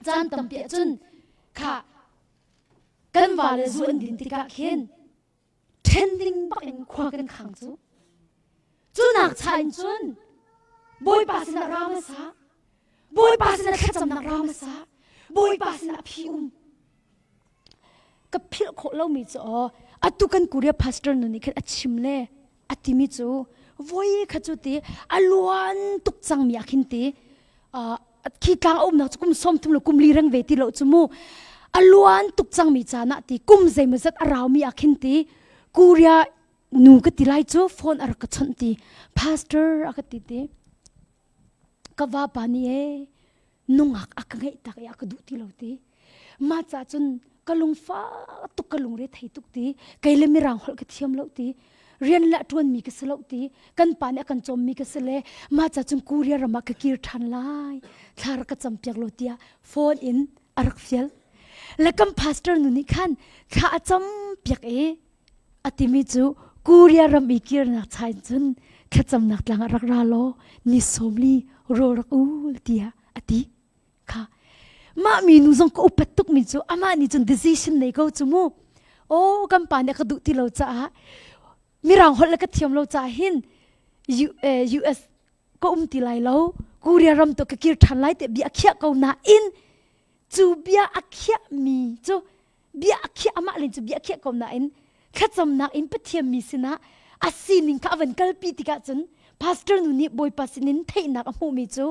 Caan tampi ahcun kha kan vale zu an din tikah khin ṭhen ding bak in khua kan khang cu. Cu nak cha in cun Bawipa sinah ra hmasa, Bawipa sinah thlacamnak ra hmasa, Bawipa sinah phi um. Ka philh khawh lomi cu aw atu kan Korea pastor nu nih khin a chim le a timi cu voi kha cu ti a luan tuk cangmi ah khin ti khi tlang a umnak cu kum 30 le kum li reng ve ti lo cu mu a luan tuk cangmi caan ah ti kum zeimawzat a raumi ah khin ti Korea nu ka ti lai cu phone a rak ka chawnh ti pastor a ka ti ti ka vapa nih ee nungak a ka ngeih tak i a ka duh ti lo ti mah ca cun ka lungfa tuk ka lungre thei tuk ti kei le mirang holh ka thiam lo ti rian le ṭuan mi ka si lo ti kan pa nih a kan cawm mi ka si le mah ca cun Korea ram ah ka kir ṭhan lai thla rak ka cam piak lo tiah phone in a rak fial le kan pastor nu nih khan thla a cam piak i a timi cu Korea ram i kirnak cha in cun thlacamnak tlang ah rak ra law ni sawmli rawl rak ul tiah a ti kha mah mi nu zong ka upat tuk mi cu amah nih cun decision nei ko cu mu oh kan pa nih a ka duh ti lo caah mirang holh le ka thiam lo caah hin US ka um ti lai lo Korea ram to ka kir ṭhan lai te bia a khiah ko nain cu bia a khiah mi cu bia a khiah amah len cu bia a khiah ko nain thlacamnak in Pathian mi sinah a sining kha a van kalpi tikah cun pastor nu nih Bawipa sinin theihnak a hmuhmi cu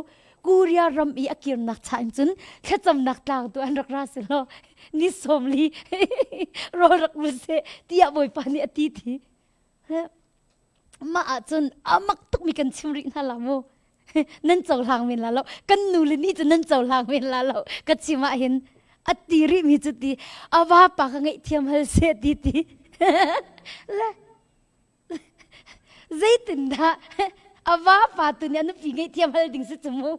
Korea ram i a kirnak cha in cun thlacamnak tlang tu an rak ra si law ni sawmli rawl rak ul seh tiah Bawipa nih a ti ti mah ahcun a mak tukmi kan chim rih hna la mu nan cohlang men la lo kan nu le ni cu nan cohlang men la lo ka chim ah hin a ti rih mi cu ti a vapa ka ngaihthiam hal seh ti ti le zeitindah a vapa tu nih a nupi ngaihthiam hal ding si cu mu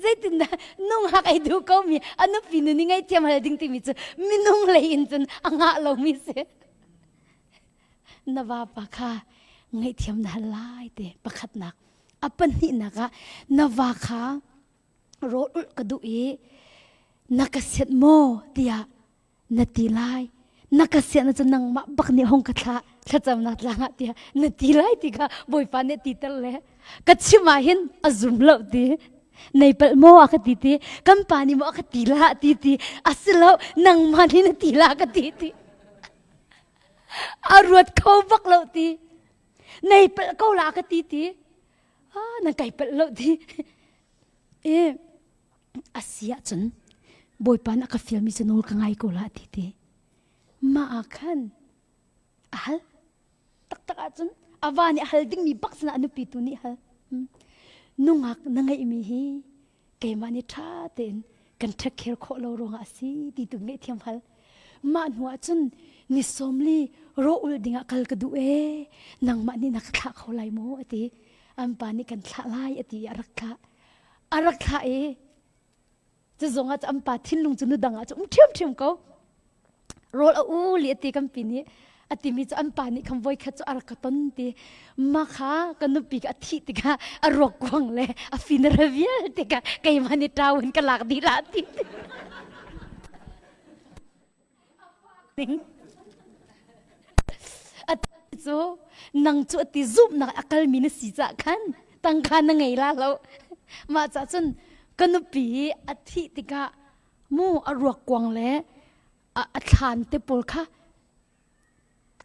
zeitindah nungak ei duh ko mi a nupi nu nih ngaihthiam hal ding timi cu minung lei in cun a ngah lomi si na vapa kha ngaihthiam na hal lai te pakhatnak a pahnihnak ah na va kha rawl ulh ka duh i na ka sianh maw tiah na ti lai na ka sianh ahcun nangmah bak nih hong ka thlah thlacamnak tlang ah tiah na ti lai ti kha bawipa nih ti ter le ka chim ah hin a zum lo ti nei palh maw a ka ti ti kan pa nih maw a ka ti la ti ti a si lo nangmah nih na ti la ka ti ti a ruat kho bak lo ti nei palh ko la ka ti ti ah nan kai palh lo ti e a si ahcun bawipa nih a ka fialmi cu nawl ka ngai ko la ti ti mah ah khan a hal taktak ahcun a va nih a hal dingmi bak sinah a nupi tu nih hal nungak na ngeihmi hi keimah nih ṭha tein kan take care khawh lo ruangah a si ti tu ngaihthiam hal mah hnu ah cun ni sawmli rawh ul dingah kal ka duh ee nangmah nih na ka thlah kho lai maw a ti an pa nih kan thlah lai a ti i a rak thlah a rak thlah i cu zong ah an pa thinlung cu nu dang ah cu um ṭhiamṭhiam ko rawl a u li a ti kan pi nih a timi cu an pa nih khan voi khat cu a rak ka ton ti ma kha ka nupi ka a thih tikah a ruak kuang le a funeral vialte ka keimah nih ṭau in ka lak dih la ti a cu nang cu a ti zumhnak a kalmi na si cah khan tangka na ngei la lo mah cah cun ka nupi a thih tikah. Mu a ruak kuang le a thlan te pawl kha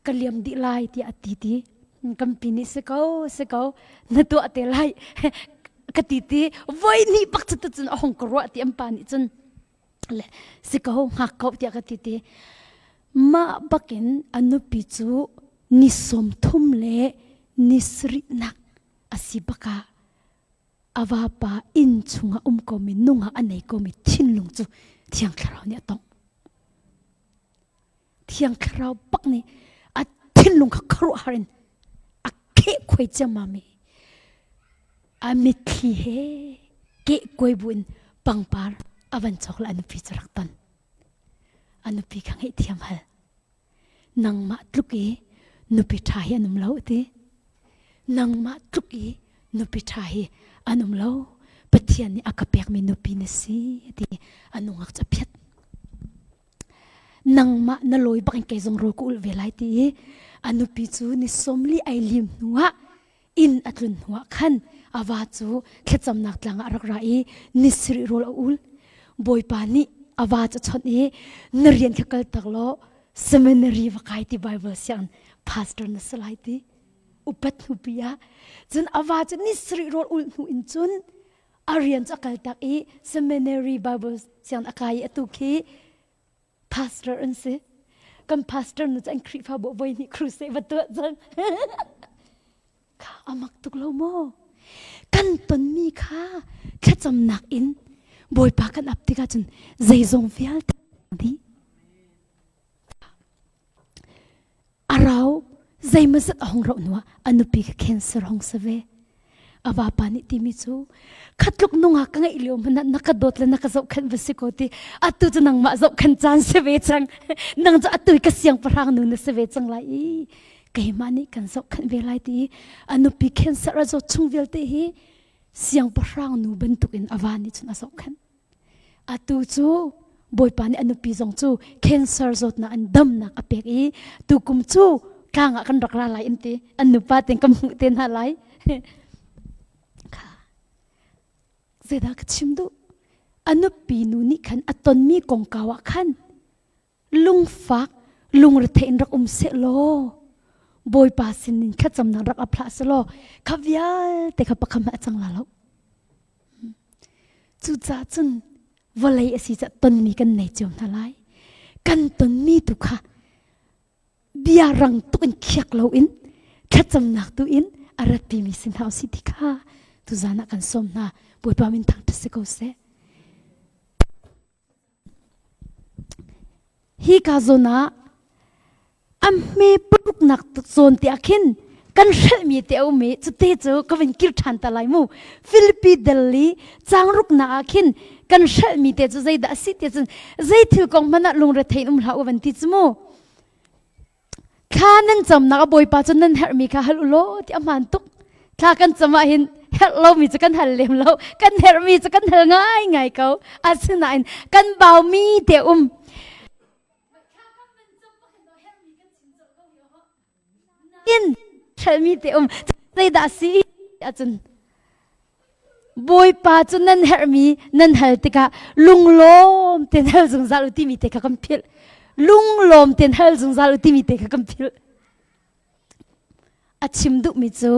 ka liam dih lai tiah a ti ti. Kan pi nih si ko si ko na tuah te lai ka ti ti voi hnih bak cu cun a hong ka ruah ti an pa nih cun le si ko hngak ko tiah ka ti ti. Mah bakin a nupi cu ni 30 le ni sarihnak a si bakah a vapa inn chungah um komi nungah a nei komi thinlung cu Thiang Thlarau nih a tongh. Thiang Thlarau bak nih a thinlung kha khuaruahhar in a kheh khuai ciammam i a mitthli he keh kuai buin pangpar a van cawk le a nupi cu rak ton. A nupi kha ngaihthiam hal. Nangmah tluk i nupi ṭha hi an um lo ti. Nangmah tluk i nupi ṭha hi an um lo. Pathian nih a ka pekmi nupi na si ti a nungak cu a phiat. Nangmah na lawi bak in kei zong rawl ka ulh ve lai ti i a nupi cu ni 40 ai lim hnuah inn a tlun hnuah khan a va cu thlacamnak tlang ah a rak ra i ni sarih rawl a ul. Bawipa nih a va cu a chawnh i na rian kha kal tak law seminary va kai ti Bible sianginn pastor na si lai ti upat hnupi ah cun a va cu ni sarih rawl ul hnu in cun a rian cu a kal tak i seminary Bible sianginn a kai i atu khi pastor an si. Kan pastor nu cu an Khrihfabu voi hnih crusade va tuah cang. Kha amak tuk lo maw? Kan tonmi kha thlacamnak in Bawipa kan ap tikah cun zeizong vialte dih. A rau zeimawzat a hung rauh hnuah a nupi kha cancer hung si ve. A vapa nih timi cu khatluk nungak ka ngeih lio hmanh ah na ka dawt le na ka zohkhenh va si ko ti atu cu nangmah zohkhenh caan si ve cang nang cu atu ka siangpahrang nu na si ve cang lai i keimah nih kan zohkhenh ve lai ti i a nupi cancer a zawt chung vialte hi siangpahrang nu bantukin a va nih cun a zohkhenh. Atu cu Bawipa nih a nupi zong cu cancer zawtnak in damnak a pek i tukum cu tlang ah kan rak ra lai an ti. An nupa ten kan hmuh te hna lai. Kha zeidah ka chim duh? A nupi nu nih khan a tonmi kongkau ah khan lungfak lungrethei in rak um seh law Bawipa sinin thlacamnak rak ap hlah selaw kha vialte kha pakhat hmanh a cang la lo. Cucaah cun vawlei a si caah tonmi kan nei cio hna lai. Kan tonmi tu kha bia rang tuk in khiak loin thlacamnak tu in a ratpimi si hna usih ti kha tuzan ah kan sawm hna. Bawipa min thangṭhat si ko seh. Hika zawn ah a hme paruknak zawn te ah khin kan hrelhmi te a um i cute cu ka vun kir ṭhan ta lai mu. Filipi dal i caang ruknak ah khin kan hrelhmi te cu zeidah a si ti cun zei thil kong hmanh ah lungrethei in um hlah u van ti cu mu. Thla nan camnak a Bawipa cu nan herhmi kha hal u law ti a hmaan tuk. Thla kan cam ah hin herh lomi cu kan hal lem lo. Kan herhmi cu kan hal ngaingai ko. Asinain kan baumi te um. In hrelmi te um. Zeidah si ahcun Bawipa cu nan herhmi nan hal tikah lunglawm tein hal zungzal u timi te kha kan philh. Lunglawm tein hal zungzal u timi te kha kan philh. A chim duhmi cu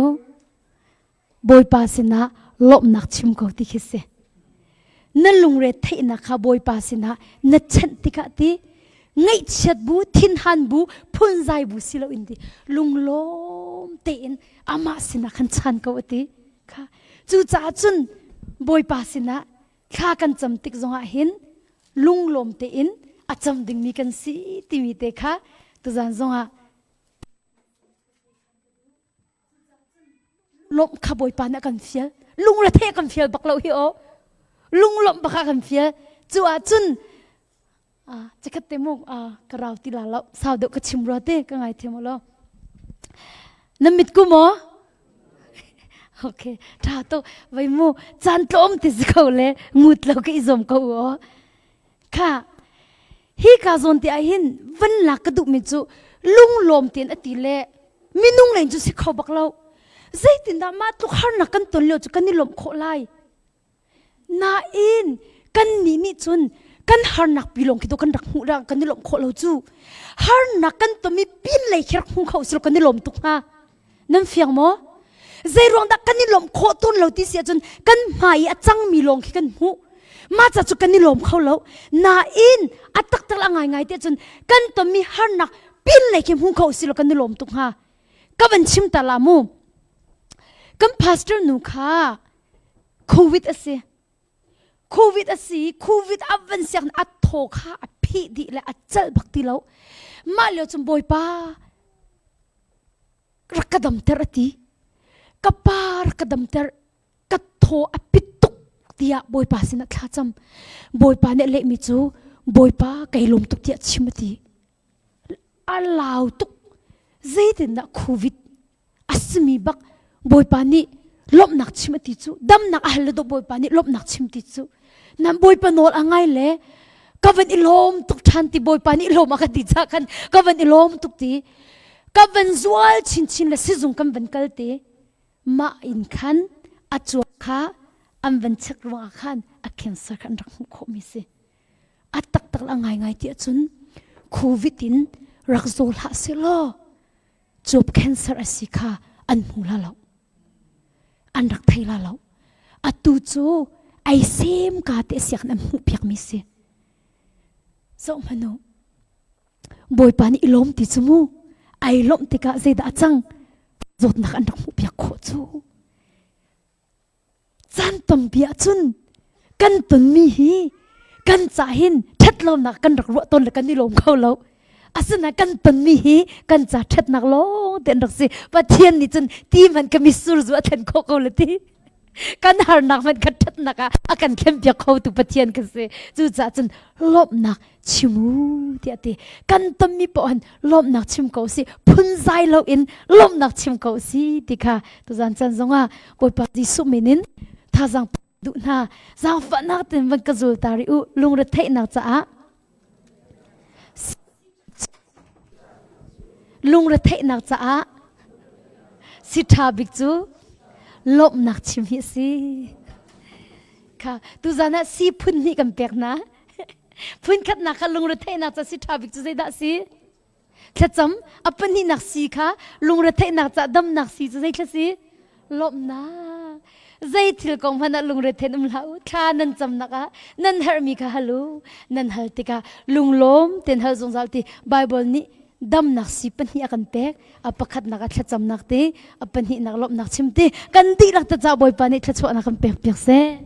Bawipa sinah lawmhnak chim ko ti khi si. Na lungre theihnak kha Bawipa sinah na chanh tikah ti ngaihchiat bu, thinhan bu, phunzai bu si loin ti lunglawm tein amah sinah khan chan ko a ti. Kha cucaah cun Bawipa sinah thla kan cam tik zongah hin lunglawm tein a cam dingmi kan si timi te kha tuzan zongah lawmh kha Bawipa nih a kan fial lungrethe kan fial bak lo hi aw lunglawmh bak a kan fial cu ah cun Chikkhat te mu ka rau ti la lo sau deuh ka chim rua te ka ngai thiam lo na mit ku maw okay tha to vai mu caan tlawm ti si ko le ngut lo ka i zuam ko u kha hi ka zawn te ah hin van lak ka duh mi cu lunglawm tein a ti le minung len cu si kho bak lo zeitindah mah tluk harnak kan ton lio cu kan i lawmh khawh lai Nain kannih nih cun Kan harnak pi lawng khi to kan rak hmuh ra kan i lawmh khawh lo cu. Harnak kan tomi pin lei khi rak hmu kho si kan i lawm tuk hnga. Nan fiang maw? Zei ruang dah kan i lawmh khawh tawn lo ti si ahcun kan hmai i a cangmi lawng khi kan hmuh. Mah ca cu kan i lawm kho lo. Nain a taktak a ngaingai ti ahcun kan tonmi harnak pin lei khi hmu kho si lo kan i lawm tuk hnga. Ka van chim ta la mu. Kan pastor nu kha COVID a si. COVID a si, COVID a van siak a thaw kha a phih dih le a celh bak ti lo. Mah lio cun Bawipa rak ka damter a ti. Ka pa rak ka damter, ka thaw a pit tuk tiah Bawipa sinah thla cam. Bawipa nih a lehmi cu Bawipa kai lawm tuk tiah chim a ti. A lau tuk. Zeitindah COVID a simi bak Bawipa nih lawmhnak chim a ti cu damnak a hal le Bawipa nih lawmhnak chim ti cu nan Bawipa nawl a ngai le ka van i lawm tuk ṭhan ti Bawipa nih lawm a ka ti ca khan ka van i lawm tuk ti ka van zual chinchin le sizung kan van kal ti mah in khan a cuak kha an van check ruangah khan a cancer kha an rak hmuh khawhmi si a taktak a ngaingai ti ahcun covid in rak zaw hlah seh law cuap cancer a si kha an hmu la lo an rak thei la lo atu cu ai sem ka te siak an hmuh piak mi si zoh hmanu bawipa nih i lawm ti cu mu ai lawmh tikah zeidah a cang zawtnak an rak hmuh piak khawh cu Caan tampi ahcun kan tonmi hi kan ca hin ṭhatlonak kan rak ruah tawn le kan i lawm kho lo. Asinain kan tonmi hi kan ca ṭhatnak lawng te an rak si. Pathian nih cun ti hmanh ka mitsur zu a thlen khawh ko le ti. Kan harnak hmanh kan ṭhatnak ah a kan thlenpiak khotu Pathian kan si. Cucaah cun lawmhnak chim u tiah ti. Kan tonmi paoh hin lawmhnak chim ko si phunzai loin lawmhnak chim ko si ti kha tuzan chan zongah Bawipa Jesuh min in thazaang duh hna zaangfahnak ten van ka zul ta rih u lungretheihnak caah lungretheihnak caah si ṭha bik cu lawmhnak chim hi a si kha tuzan ah si phun hnih kan pek hna Phunkhatnak kha lungretheihnak ca si ṭha bik cu zeidah a si? Thlacam a pahnihnak si kha lungretheihnak ca damnak si cu zei thla si? Lawmhnak. Zei thil kong hmanh ah lungrethein um hlah u. Thla nan camnak ah nan herhmi kha hal u. Nan hal tikah lunglawm tein hal zungzal ti Bible nih damnak si pahnih a kan pek. A pakhatnak ah thlacamnak ti, a pahnihnak lawmhnak chim ti. Kan dihlak ta ca Bawipa nih thluachuahnak kan pek piak seh.